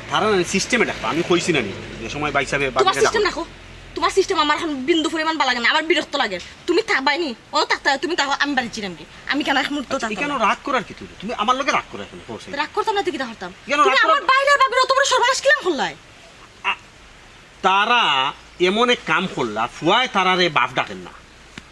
তারা না সিস্টেমে ডাকবা। আমি কইছি না নি, যে সময় ভাইসাবে তুমার বাবিরে সিস্টেম ডাকো। রাখো, তুমার সিস্টেম আমার এখন বিন্দু পরিমাণ বালা লাগে না, আমার বিরক্ত লাগে। তুমি থাকবায় নি, ও থাকতে হয়, তুমি থাকো, আমি বাড়ি চিরাম কি? আমি কেন এক মুহূর্ত আচ্ছা, থাকতাম ইখানো না? রাগ করার কিতা? তুমি আমার লগে রাগ করার কেনে, কও চাই? রাগ করতাম না, তুই কিতা করতাম? ইখানো তুমি রাগ করার আমার বাইরে বাবির অত বড় সর্বনাশ কিলান করলায়? আ, তারা এমন এক কাম করলা, ফুয়ায় তারারে বাপ ডাকের না,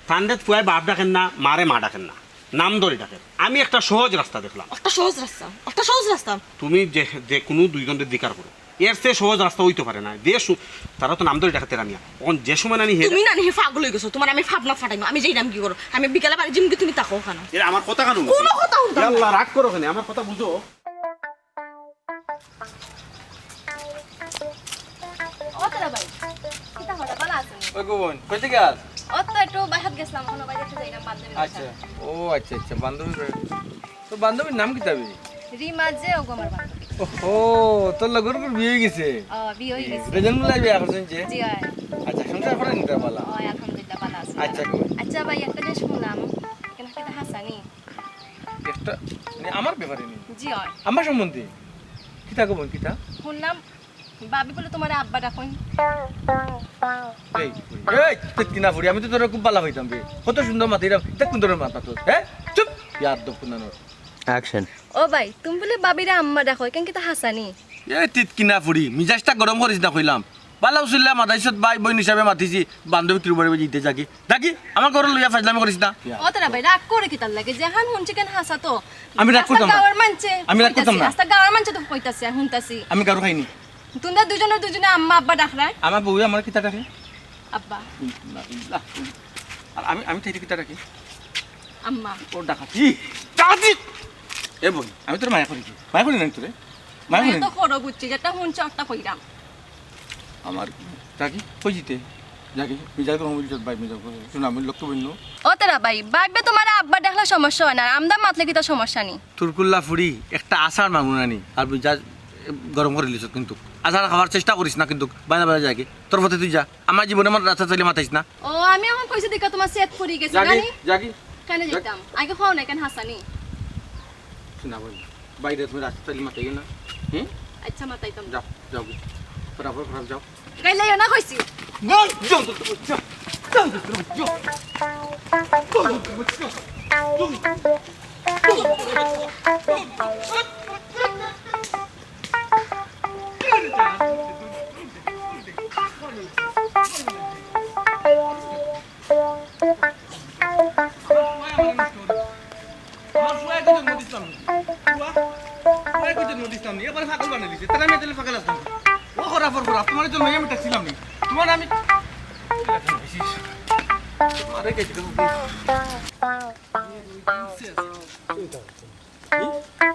তানরে ফুয়ায় বাপ ডাকের না, মারে মা ডাকের না, নাম ধরি ডাকের। আমি একটা সহজ রাস্তা দেখলাম। একটা সহজ রাস্তা, একটা সহজ রাস্তা। তুমি যে, যে কুনু দুইজনরে জিকার করো, এর চেয়ে সহজ রাস্তা অইতো পারে না। যে সু-, তারা তো নাম ধরি ডাকে তেরা মিয়া। অখন যে সময় নানি হে তুমি নানি হে পাগল অই গেছো, তুমার আমি ফাবনা ফাটাইমু, আমি যাইরাম কি করো, আমি বিকালে বাড়ি যিমু গি, তুমি থাকো অখানো। এ আমার কথা কানো? কুনু কথা হুনতাম না। আল্লাহ, রাগ করো কেনে? আমার কথা বুঝো। ও তোরা ভাই, কিতা হলো, ভালা আছো নি? ওই গো বোন, কই থাকি আস? ও তো একটু বাইরে গেছলাম, অখন বাইরে যাইরাম, বান্ধবীর আচ্ছা, বাসায়। ও আচ্ছা, আচ্ছা, বান্ধবীর বাড়ি। তোর বান্ধবীর নাম কিতা বে? রিমা যে, ওগু আমার বান্ধবী। ওহো, তোর লগর বিয়া অই গেছে? ও, বিয়া অই গেছে। রেজাল্ট মিলাই বিয়া করছইন যে? জি অয়। আচ্ছা, সংসার করের নি তারা ভালা? অয়, আলহামদুলিল্লাহ, ভালা আছি। আচ্ছা গো। আচ্ছা ভাই, একটা জিনিস হুনলাম, ইখান কিতা হাছা নি? একটা, মানে, আমার ব্যাপারে নি? জি অয়। আমার সম্বন্ধে? কিতা গো বোন, কিতা? হুনলাম, ভাবি বুলে তুমারে আব্বা ডাকইন। এই, এই, তুই কিনা ফুড়ি, আমি তো তোরে খুব ভালা পাইতাম বে। কত সুন্দর মাত, ইটা, ইটা কুন ধরনের মাত মাতস, হে? চুপ, বেয়াদব কুনানোর। অ্যাকশন। ও ভাই, তুমি বুলে ভাবিরে আম্মা ডাকো, ইখান কিতা হাছা নি? এই, তুই কিনা ফুড়ি, মিজাজটা গরম করিস না কইলাম। ভালা উছিলা মাতাইছত, ভাই বইন হিসাবে মাতিছি, বান্ধবী কিরু বাড়ি যাইতে যাগি। যাগি, আমার ঘরো লইয়া ফাজলামি করিস না। ও তোরা ভাই, রাগ করো কিতার লাগি? যেখান হুনছি ইখান হাছা তো। আমি রাগ করতাম না। গাঁওর মানষে আমি রাগ করতাম কইতাছে, না। আস্তা গাঁওর মানষে তো কইতাছে, হুনতাছি। আমি গাঁওর খাইনি। তুমরা দুইজনে দুইজনে আম্মা আব্বা ডাকরায়। আমার বউয়ে আমার কিতা ডাকে? আব্বা। আর আমি, আমি তাইরে কিতা ডাকি? আম্মা। ও ডাকাতি। ডাকাতি! এ বইন, আমি তোরে মায়া করি কি? মায়া করি না তোরে? মায়া করি মায়া না। তো করো বুঝছি, যেটা হুনছি ওটা কইরাম। আমার ডাকি? কই জিতে? ডাকি? মিজাজ গরম অইল ভাই, মিজাজ গরম। শোন, আমি লক্ষ্য বইন। ও তোরা ভাই, ভাবিয়ে তুমারে আব্বা ডাকলে সমস্যা অয় না, আর আমদা মাতলে কিতা সমস্যা নি? তুরকুল্লা ফুড়ি, একটা আছাড় মারমু নানি। আর মিজাজ গরম করিলিছত কিন্তু। আছাড় খাওয়ার চেষ্টা করিস না কিন্তু, বাইরে বাইরে যাগি। তোর পথে তুই যা। আমার জীবনে আমার রাস্তা চাইলে মাতাইস না। ও, আমি অখন কইছি দেখিয়া তুমার সেট পড়ি গেছে, যাগি, জানি? যাগি। কেনে যাগি। যাইতাম? আগে কও না, ইখান হাছা নি? শোনা বইন, বাইরে তুমি রাস্তা চাইলে মাতাইও না। হুম? আচ্ছা, মাতাইতাম না। যাও, যাও গি। ফটাফট, ফটাফট যাও। গাইলাইও না কইছি। না, যাও, যাও, যাও, যাও। যাও, যাও, যাও, যাও। যাও, যাও, যাও, যাও। তোমারে কই জন্ম দিছলাম নি? একবারে পাগল বানাই দিছে। তাহলে আমি তাহলে পাগল আসলাম। ও খরা ফর খরা, তোমারে জন্ম আমি ডাকছিলাম নি? তোমারে আমি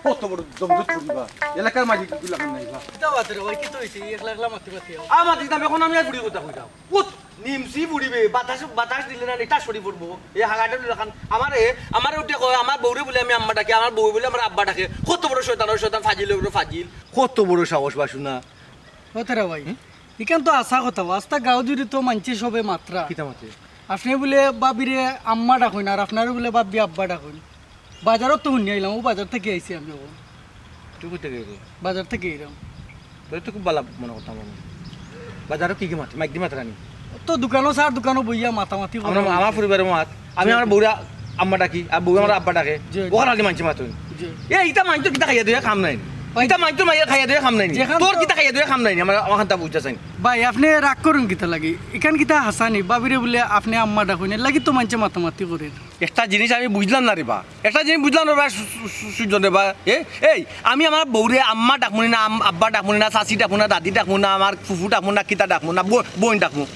কত বড় জমজট করিবা? এলাকার মাঝে কি লাগান নাই বা? কিতা বাত রে ভাই, কিতা অইছে? একলা একলা মাতি মাতি আও। আ, মাতি দাম, এখন আমি আর বুড়ি কথা কইতাম। উত, নিমসি বুড়ি বে, বাতাস, বাতাস দিলে না, এটা সরি পড়বো। এ হাগাটা লুলা খান, আমারে, আমারে উঠে কয়, আমার বউরে বলে আমি আম্মা ডাকি, আমার বউ বলে আমার আব্বা ডাকে। কত বড় শয়তান, ওই শয়তান ফাজিল, ওই ফাজিল। কত বড় সাহস বা শুনা। ও তেরা ভাই, ইখান তো হাছা কথা, আস্তা গাঁও জুড়ি তো মানষে সবে মাতরা। কিতা মাতে? আপনে বুলে ভাবিরে আম্মা ডাকইন, আর আপনারে বুলে ভাবি আব্বা ডাকইন। বাজারো তো হুনি আইলাম, ও বাজার থাকি আইছি আমি অখন। তুই কই থাকি আইলি? বাজার থাকি আইলাম। তোরে তো খুব ভালা মনে করতাম আমি। বাজারো কি কি মাত, মাইক দি মাতরা নি? তো দোকানো চার দোকানো বইয়া মাতামাতি করি। আমার পরিবারে মাত, আমি আমার বউরে আম্মা ডাকি, আর বউ আমার আব্বা ডাকে। জি। ওখানে আলি মানষে মাতইন। জি। এ, ইতা মানষর কিতা খাইয়া দইয়া কাম নাই নি? ভাই, ইতা মানষর মাইয়া খাইয়া দইয়া কাম নাই নি? যেখান তোর তো কিতা খাইয়া দইয়া কাম নাই নি? আমার, আমার খান্তা বুঝতে চাইন। ভাই, আপনে রাগ করইন কিতা লাগি? ইখান কিতা হাছা নি? ভাবিরে বুলে আপনে আম্মা ডাকইন, এর লাগি তো মানষে মাতামাতি করের। একটা জিনিস আমি বুঝলাম না রে বা, একটা জিনিস বুঝলাম না রে বা, সু-, সু-, সু-, সুজন রে বা। এ, এই, আমি আমার বউরে আম্মা ডাকমু নি না, আম-, আব্বা ডাকমু নি না, চাচি ডাকমু না, দাদি ডাকমু না, আমার ফুফু ডাকমু না, কিতা ডাকমু না, ব-, বইন ডাকমু।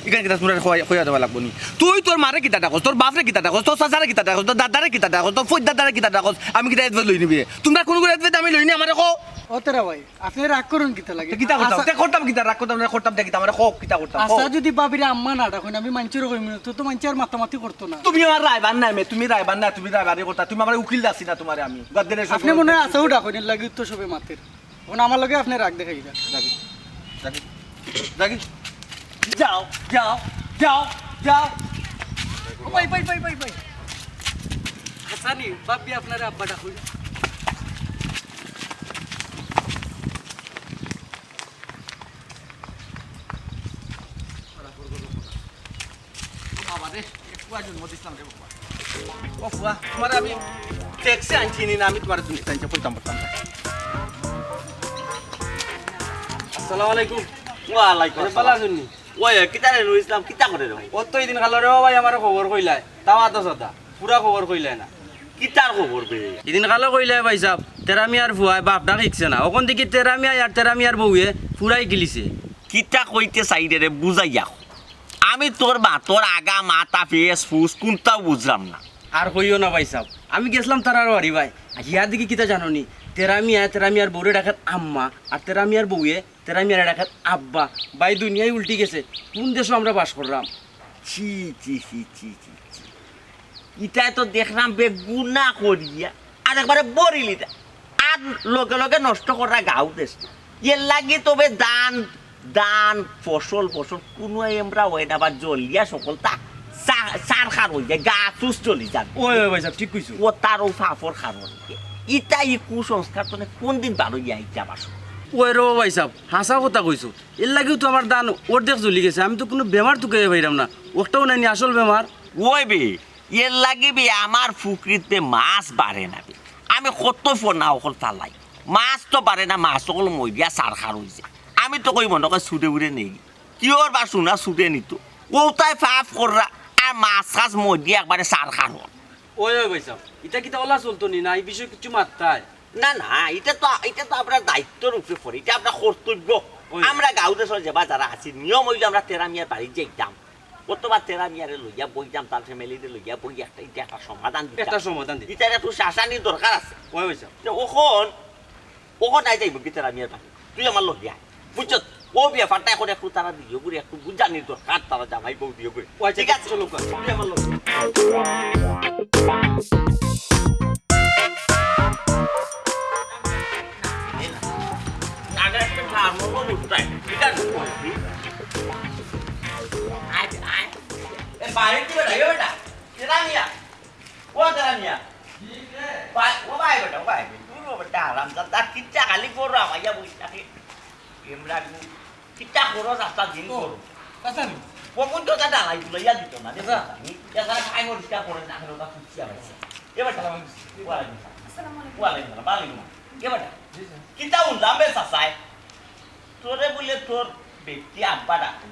ইখান কিতা তোমরা কইয়া, কইয়া দেওয়া লাগবো নি? তুই তোর মারে কিতা ডাকস, তোর বাপরে কিতা ডাকস, তোর চাচারে কিতা ডাকস, তোর দাদারে কিতা ডাকস, তোর ফৈদ্দার দাদারে কিতা ডাকস, আমি কিতা এত লই নিবি? তোমরা কোন করে এত আমি লই নি, আমারে কও। ও তেরা ভাই, আপনে রাগ করইন কিতা লাগি? তে কিতা করতাম? আচ্ছা। তে করতাম কিতা? রাগ করতাম না, করতাম তে কিতা? আমারে কও, কিতা করতাম? আচ্ছা, কও। যদি ভাবিরে আম্মা না ডাকইন, আমি মানষরে কইমু না, তো, তো মানষে আর মাতামাতি করতো না। তুমি আমার রায়বার না, মে, তুমি রায়বার না, তুমি রায়বারি করতা, তুমি আমার উকিল ডাকছি না তোমারে আমি। গদ্দের এসব আপনে মনে অয় আছাউ ডাকইন, এর লাগি তো সবে মাতের। অখন আমার লগে আপনে রাগ দেখাইরা। যাগি, যাগি, যাগি। যাও, যাও, যাও, যাও। ও ভাই, ভাই, ভাই, ভাই, ভাই। হাছা নি, ভাবি আপনারে আব্বা ডাকইন। ও বাবা রে, এক ফুয়া জন্ম দিছলাম রে বাবা। ও ফুয়া, তোমারে আমি ট্যাক্সে আনছি নি না, আমি তোমারে তুমি আনছি, কইতাম পারতাম না। আসসালামু আলাইকুম। ওয়ালাইকুম আরে, আসসালাম। বালা আছইন নি? ওই, কিতা রে নুর ইসলাম, কিতা করে রে ভাই? অত ইদিন কালো রে ভাই, আমারে খবর কইলায়, তাও আদা সাদা, পুরা খবর কইলায় না। কিতার খবর বে? ইদিন কালো কইলায় ভাই সাব, তেরা মিয়ার ফুয়ায় বাপ ডাক হিকছে না। অখন দেখি তেরা মিয়ায় আর তেরা মিয়ার বউয়ে পুরাই গিলিছে। কিতা কইতে চাইরে রে, বুঝাইয়া ক। আমি তোর মা, তোর আগা মাথা, ফেস, ফুস, কুনটাও বুঝলাম না। আর কইও না ভাই সাব, আমি গেছলাম তারার বাড়ি ভাই, গিয়া দেখি কিতা জানো নি, তেরা মিয়ায় তেরা মিয়ার বউরে ডাকের আম্মা, আর তেরা মিয়ার বউয়ে তেরা মিয়ারে ডাকের আব্বা। ভাই, দুনিয়াই উল্টি গেছে, কুন দেশো আমরা বাস কররাম? ছি, ছি, ছি, ছি, ছি, ছি। ইতায় তো দেখরাম বেগুনা করিয়া, আর একবারে বরিল ইতা। আর লগে লগে নষ্ট কররা গাঁও দেশ। এর লাগি তবে ধান, ধান, ফসল, ফসল কুনু আমরা অয় না, বা জলিয়া সকলতা সা-, সার খার অই যায়, গাছ উছ চলি যায়। ওই, ওই ভাই সাব, ঠিক কইছো। ও তার ও ফাফর খার অই যায়। ইতা ই কুসংস্কার তনে কোন দিন বার অইয়া আইতা বাসো? ওই রে ভাই সাব, হাছা কথা কইছো। এর লাগিউ তো আমার ধান অর্ধেক জ্বলি গেছে। আমি তো কুনু বেমার তুকাইয়া পাইরাম না। অটাও নায় নি আসল বেমার। ওই বে, এর লাগি বে আমার ফুকরিত বে মাছ বাড়ে না বে। আমি কত ফনা অকল ফালাই। মাছ তো বাড়ে না, মাছ অকল মরিয়া সার খার অইছে। আমি তো কই মনো কয় ছুটে উড়ে নেই। কিওর বা শুনা ছুটে নিত। অতায় ফাফ কররা, আর মাছ খাছ মরিয়া একবারে সার খার অর। ওই, ওই ভাই সাব, ইতা কিতা অলা চলতো নি না? ই বিষয়ে কিচ্ছু মাততায়? না, না, ইটা তো, ইটা তো আমরার দায়িত্বর উপরে পড়ে, ইটা আমরার কর্তব্য। ওই। আমরা গাঁও দেশো যেবা যারা আছি, নিয়ম অইলো আমরা তেরা মিয়ার বাড়িত যাইতাম, অথবা তেরা মিয়ারে লইয়া বইতাম, তার family রে লইয়া বই একটা, ইটা একটা সমাধান দিতাম। একটা সমাধান দিতাম। ইটার একটু শাসানির দরকার আছে। ওই, ওই সাব। তে অখন, অখন আই যাইবো কি তেরা মিয়ার বাড়ি? তুই আমার লগে আয়। বুঝছত? ও ব্যাপারটা অখন একটু তারা দিও করে, একটু বুঝানির দরকার তারা জামাই বউ দিও করে। ও আচ্ছা, ঠিক আছে? চলো, কর। তুই আমার লগে। আগে একটা ফার্ম করবো উঠতায়, ঠিক আছে? আয়, আয়। এ, বাইরে কি বেটা? এ বেটা, তেরা মিয়া। ও তেরা মিয়া। ভাই, ও ভাই বেটা, ও ভাই। দূর ও বেটা, আরাম যা, যা, কিচ্ছা খালি করো, আমাইয়া বই থাকে। এমরা গু, কিচ্ছা করো, রাস্তা দিন ও, করো। কাছানি। ও কোন তো তা ডালাই তুলে ইয়া দিত না, দেখো আচ্ছা। নি, ইয়া সারা খাই মরিষ্কার করে না, হলো তা কুচ্ছা হয়েছে। এ বেটা, সালাম আলাইকুম। ওয়ালাইকুম সালাম। আসসালামু আলাইকুম। ওয়ালাইকুম সালাম, ওয়ালাইকুম সালাম। জি, স্যার। কিতা উল্লাম বে চাচায়? তোরে বুলে তোর বেটি আব্বা ডাকে,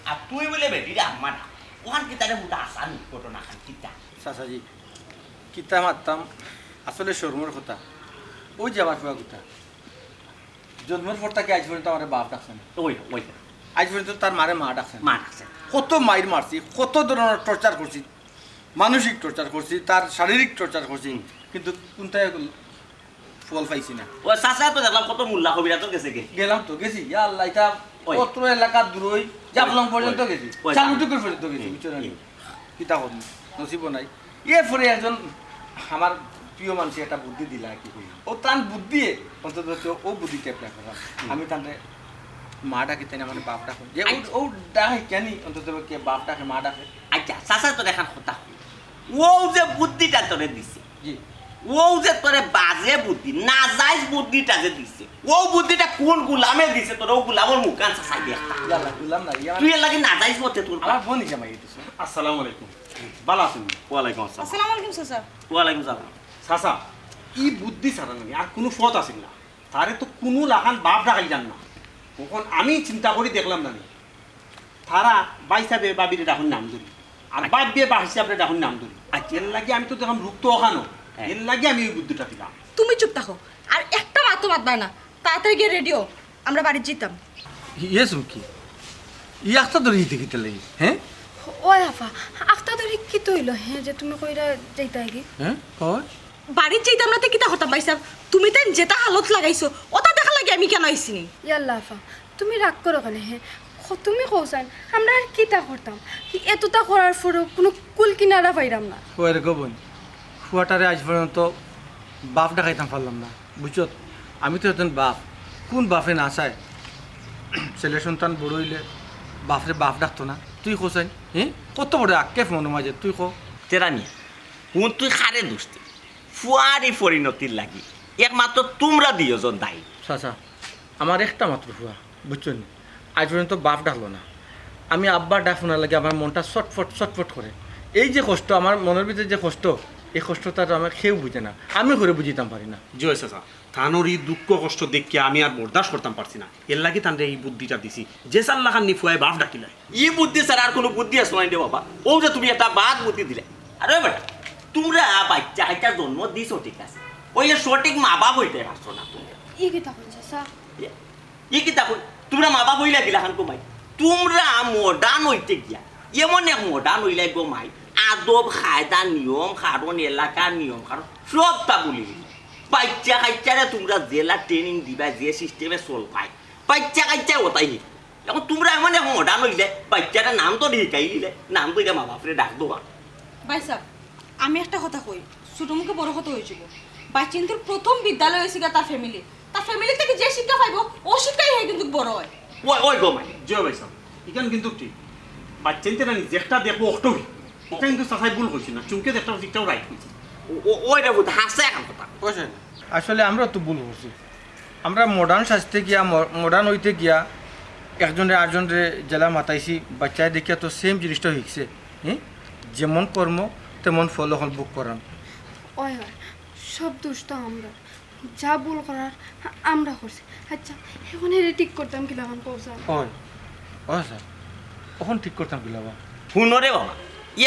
আর তুই বুলে বেটিরে আম্মা ডাক। ওখান কিতারে হুদা আসানি ঘটনা খান কিতা? চাচাজি, কিতা মাততাম, আসলে শরমর কথা। ওই যে আমার ফুয়া কথা, জন্মর পর থাকি আইজ পর্যন্ত আমারে বাপ ডাকছে না। ওই ওই আইজ পর্যন্ত তার মারে মা ডাকছে না। মা ডাকছে না। কত মাইর মারছি, কত ধরনের টর্চার করছি, মানসিক টর্চার করছি, তার শারীরিক টর্চার করছি, কিন্তু কোনটাই ফল পাইছি না। ও চাচা তো দেখলাম কত মোল্লা কবিরাজর গেছে গেছে। গেলাম তো, গেছি, ইয়া আল্লাহ, এটা ওই। অত্র এলাকার দূরই জাফলং ওই, পর্যন্ত ওই। গেছি, ওই, চালু ওই। টুকুর পর্যন্ত গেছি, হুম, বুঝছো না? হুম। কিতা করবো, নসিবও নাই। এরপরে একজন আমার প্রিয় মানুষে একটা বুদ্ধি দিলা আর কি। ও তান বুদ্ধি, অন্তত হচ্ছে ও বুদ্ধিটা অ্যাপ্লাই করলাম। আমি তানরে মা ডাকি, তাই না, মানে বাপ ডাকে। যে ও, আচ্ছা। ও ডাকে কেন, অন্তত কে বাপ ডাকে, মা ডাকে। আচ্ছা, চাচা তো দেখার কথা কই। ও যে বুদ্ধিটা তোরে দিছে, জি। ও যে তোরে বাজে বুদ্ধি, নাজাইজ বুদ্ধিটা যে দিছে, ও বুদ্ধিটা কোন গুলামে দিছে তোরে? ও গুলামর মুখখান চাচাই দেখ। ইয়াল্লা, গুলাম না, ইয়া তুই এর লাগি নাজাইজ মতে তোর আমার বোন জামাই দিছে। আসসালামু আলাইকুম। ভালা আছইন নি? ওয়ালাইকুম আসসালাম। আসসালামু আলাইকুম চাচা। ওয়ালাইকুম সালাম। চাচা, ই বুদ্ধি ছাড়া নানি আর কুনু পথ আছিল না। তারে তো কুনু লাখান বাপ ডাকাইলাম না। অখন আমি চিন্তা করি দেখলাম নানি, তারা ভাইসাবে ভাবিরে ডাকইন নাম ধরি, আর ভাবিয়ে ভাইসাবরে ডাকইন নাম ধরি। আর এর লাগি আমি তো দেখলাম রুক্ত অখানো, হ্যাঁ। এর লাগি আমি ওই বুদ্ধিটা দিলাম। তুমি চুপ থাকো, আর একটা মাতও মাতবায় না, তাড়াতাড়ি গিয়া রেডি অও, আমরা বাড়িত যাইতাম। ইয়ে চুমকি, ই আখতা ধরি ইতে কিতা লাগি, হ্যাঁ? ওই আফা, আখতা ধরি কিতা অইলো, হ্যাঁ, যে তুমি কইরা যাইতায় গি? হ্যাঁ, কয়? বাড়িত যাইতাম না তে কিতা করতাম ভাইসাব? তুমি তাইন যেতা হালত লাগাইছো, ওতা দেখার লাগি আমি কেনে আইছি নি? ইয়াল্লা আফা, তুমি রাগ করো কেনে, হ্যাঁ? খ-, তুমি কও চাইন, আমরা আর কিতা করতাম? এততা করার পরেও কুনু কুল কিনারা পাইরাম না। কয় রে গো বইন, ফুয়াটারে আইজ পর্যন্ত বাপ ডাকাইতাম পারলাম না, বুঝছত? আমি তো একজন বাপ, কুন বাপে না চায় ছেলে সন্তান বড় অইলে বাপরে বাপ ডাকতো না? তুই কও চাইন, হ্যাঁ? কত বড় আক্ষেপ মনর মাঝে, তুই ক। তেরা মিয়া, হুন তুই কারে দুষ দি? ফুয়ারি পরিণতির লাগি একমাত্র তুমরা দুইজন দায়ী। চাচা, আমার একটা মাত্র ফুয়া, বুঝছো নি? আজ পর্যন্ত বাপ ডাকলো না। আমি আব্বার ডাক হুনার লাগি আমার মনটা ছটফট ছটফট করে। এই যে কষ্ট, আমার মনর ভিতরে যে কষ্ট, এই কষ্টটা তো আমার কেউ বুঝে না, আমি করে বুঝিতাম পারি না। জি অয় চাচা, তানর ই দুঃখ কষ্ট দেখিয়া আমি আর বরদাস্ত করতাম পারছি না, এর লাগি তানরে ই বুদ্ধিটা দিছি। যে চার লাখান নি ফুয়ায় বাপ ডাকিলায়। ই বুদ্ধি ছাড়া আর কুনু বুদ্ধি আছে নানি রে বাবা। অউ যে তুমি একটা বাদ বুদ্ধি দিলে। আরে বেটা, তুমরা বাইচ্চা কাইচ্চা জন্ম দিছো ঠিক আছে, অইলে সঠিক মা বাপ অইতায় পারছো না তুমরা। ই কিতা কইন চাচা? ই কিতা কই? তুমরা মা বাপ অইলা কিলাখান গো মাই? তুমরা modern অইতে গিয়া এমন এক modern অইলায় গো মাই, আদব কায়দা নিয়ম কানুন এলাকার নিয়ম কানুন সবতা ভুলি গেলায়। বাইচ্চা কাইচ্চারে তুমরা যেলা training দিবায়, যে system এ চলবায়, বাইচ্চা কাইচ্চায় অতাউ হিকইন। অখন তুমরা এমন এক modern অইলে বাইচ্চারে নাম ধরি হিকাই দিলে, নাম ধরি মা বাপরে ডাক দেওয়া। ভাইসাব, আমি একটা কথা কই, ছোট মুখে বড় কথা অইযিবো। বাইচ্চাইন্তর প্রথম বিদ্যালয় অইছে গিয়া তার family। তার family থাকি যে শিক্ষা পাইবো, অউ শিক্ষায় হে কিন্তু বড় অয়। ওই, ওই গো মাই। জি অয় ভাইসাব, ইখান কিন্তু ঠিক। বাইচ্চাইন্তে নানি যেটা দেখবো অটাউ। ইখান কিন্তু চাচায় ভুল কইছইন না, চুমকে যেটা অইছে ইটাউ right কইছইন। ও, ও, ওই রে বুঝ, হাসে এখন কথা। আসলে আমরা তো ভুল করছি। আমরা modern সাজতে গিয়া, ম-, modern অইতে গিয়া একজনরে আরজনরে যেলা মাতাইছি, বাইচ্চায় দেখিয়া তো same জিনিসটা হিকছে। হ্যাঁ, যেমন কর্ম তেমন ফল অখন ভোগ করান। ওই হয়, সব দোষ তো আমরা, যা ভুল করার আমরা করছি। আচ্ছা, অখন এরে ঠিক করতাম কিলাখান কও চাইন? অয়, অয় চাচা, অখন ঠিক করতাম কিলা বা? হুনো রে বাবা,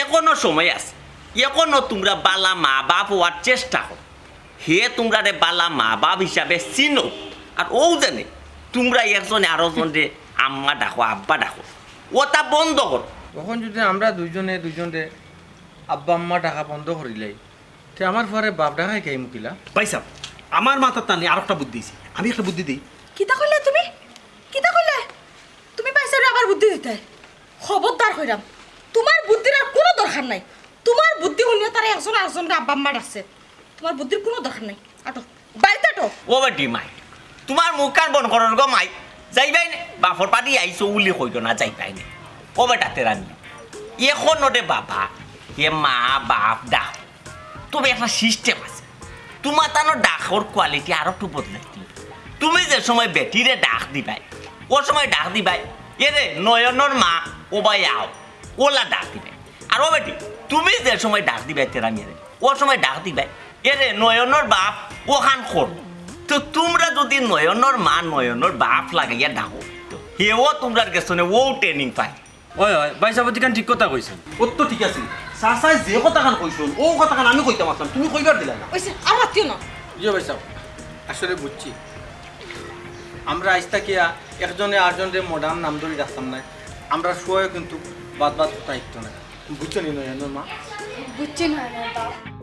এখনো সময় আছে, এখনো তুমরা বালা মা বাপ অওয়ার চেষ্টা করো। হে তুমরারে বালা মা বাপ হিসাবে চিনো, আর অউ যেনে তুমরা একজনে আরকজনরে আম্মা ডাকো, আব্বা ডাকো, অতা বন্ধ করো। অখন যুদি আমরা দুইজনে দুইজনরে আব্বা আম্মা ডাকা বন্ধ করিলাই, তে আমার ফুয়ারে বাপ ডাকা হিকাইমু কিলা? ভাইসাব, আমার মাথাত নানি আরোকটা বুদ্ধি আইছে, আমি একটা বুদ্ধি দেই। কিতা কইলায় তুমি? কিতা কইলায়? তুমি ভাইসাবরে আবার বুদ্ধি দিতায়? খবরদার কইরাম, তুমার বুদ্ধির আর কুনু দরকার নাই। তুমার বুদ্ধি হুনিয়া তারা একজন আরকজনরে আব্বা আম্মা ডাকছে। তুমার বুদ্ধির কুনু দরকার নাই। আটো, বাড়িত আটো। ও বেটি মাই, তুমার মুখখান বন্ধ করো গো মাই। যাইবায় নে, বাপর বাড়ি আইছো উলি কইরো না, যাইবায় নে। ও বেটা তেরানি, এখনো রে বাবা, হে মা বাপ ডাক, তবে একটা system আছে। তুমার তানো ডাকর quality আরো একটু বদলাই দিও। তুমি যে সময় বেটিরে ডাক দিবায়, অউ সময় ডাক দিবায়, "এরে নয়নর মা, ও বায় আও", অলা ডাক দিবায়। আর ও বেটি, তুমি যে সময় ডাক দিবায় তেরানিরে, অউ সময় ডাক দিবায়, "এরে নয়নর বাপ, অখান কর।" তো তুমরা যুদি নয়নর মা, নয়নর বাপ লাগাইয়া ডাকো, তো হেও তুমরার গেছ থনে অউ training পায়। অয়, অয়, ভাইসাবে অখান ঠিক কথা কইছইন। অউ তো ঠিক আছে। চাচায় যে কথাখান কইছইন, অউ কথাখান আমি কইতাম আছলাম, তুমি কইবার দিলায় না। অইছে, আর মাতিও না। জি ভাইসাব, আসলে বুঝছি, আমরা আইজ থাকিয়া একজনে আরজনরে মডার্ন নাম ধরি ডাকতাম নায়, আমরা সবাইও কিন্তু বাদ বাদ কথা হিকতো নায়। বুঝছো নি নয়নর মা? বুঝছি নয়নর বাপ।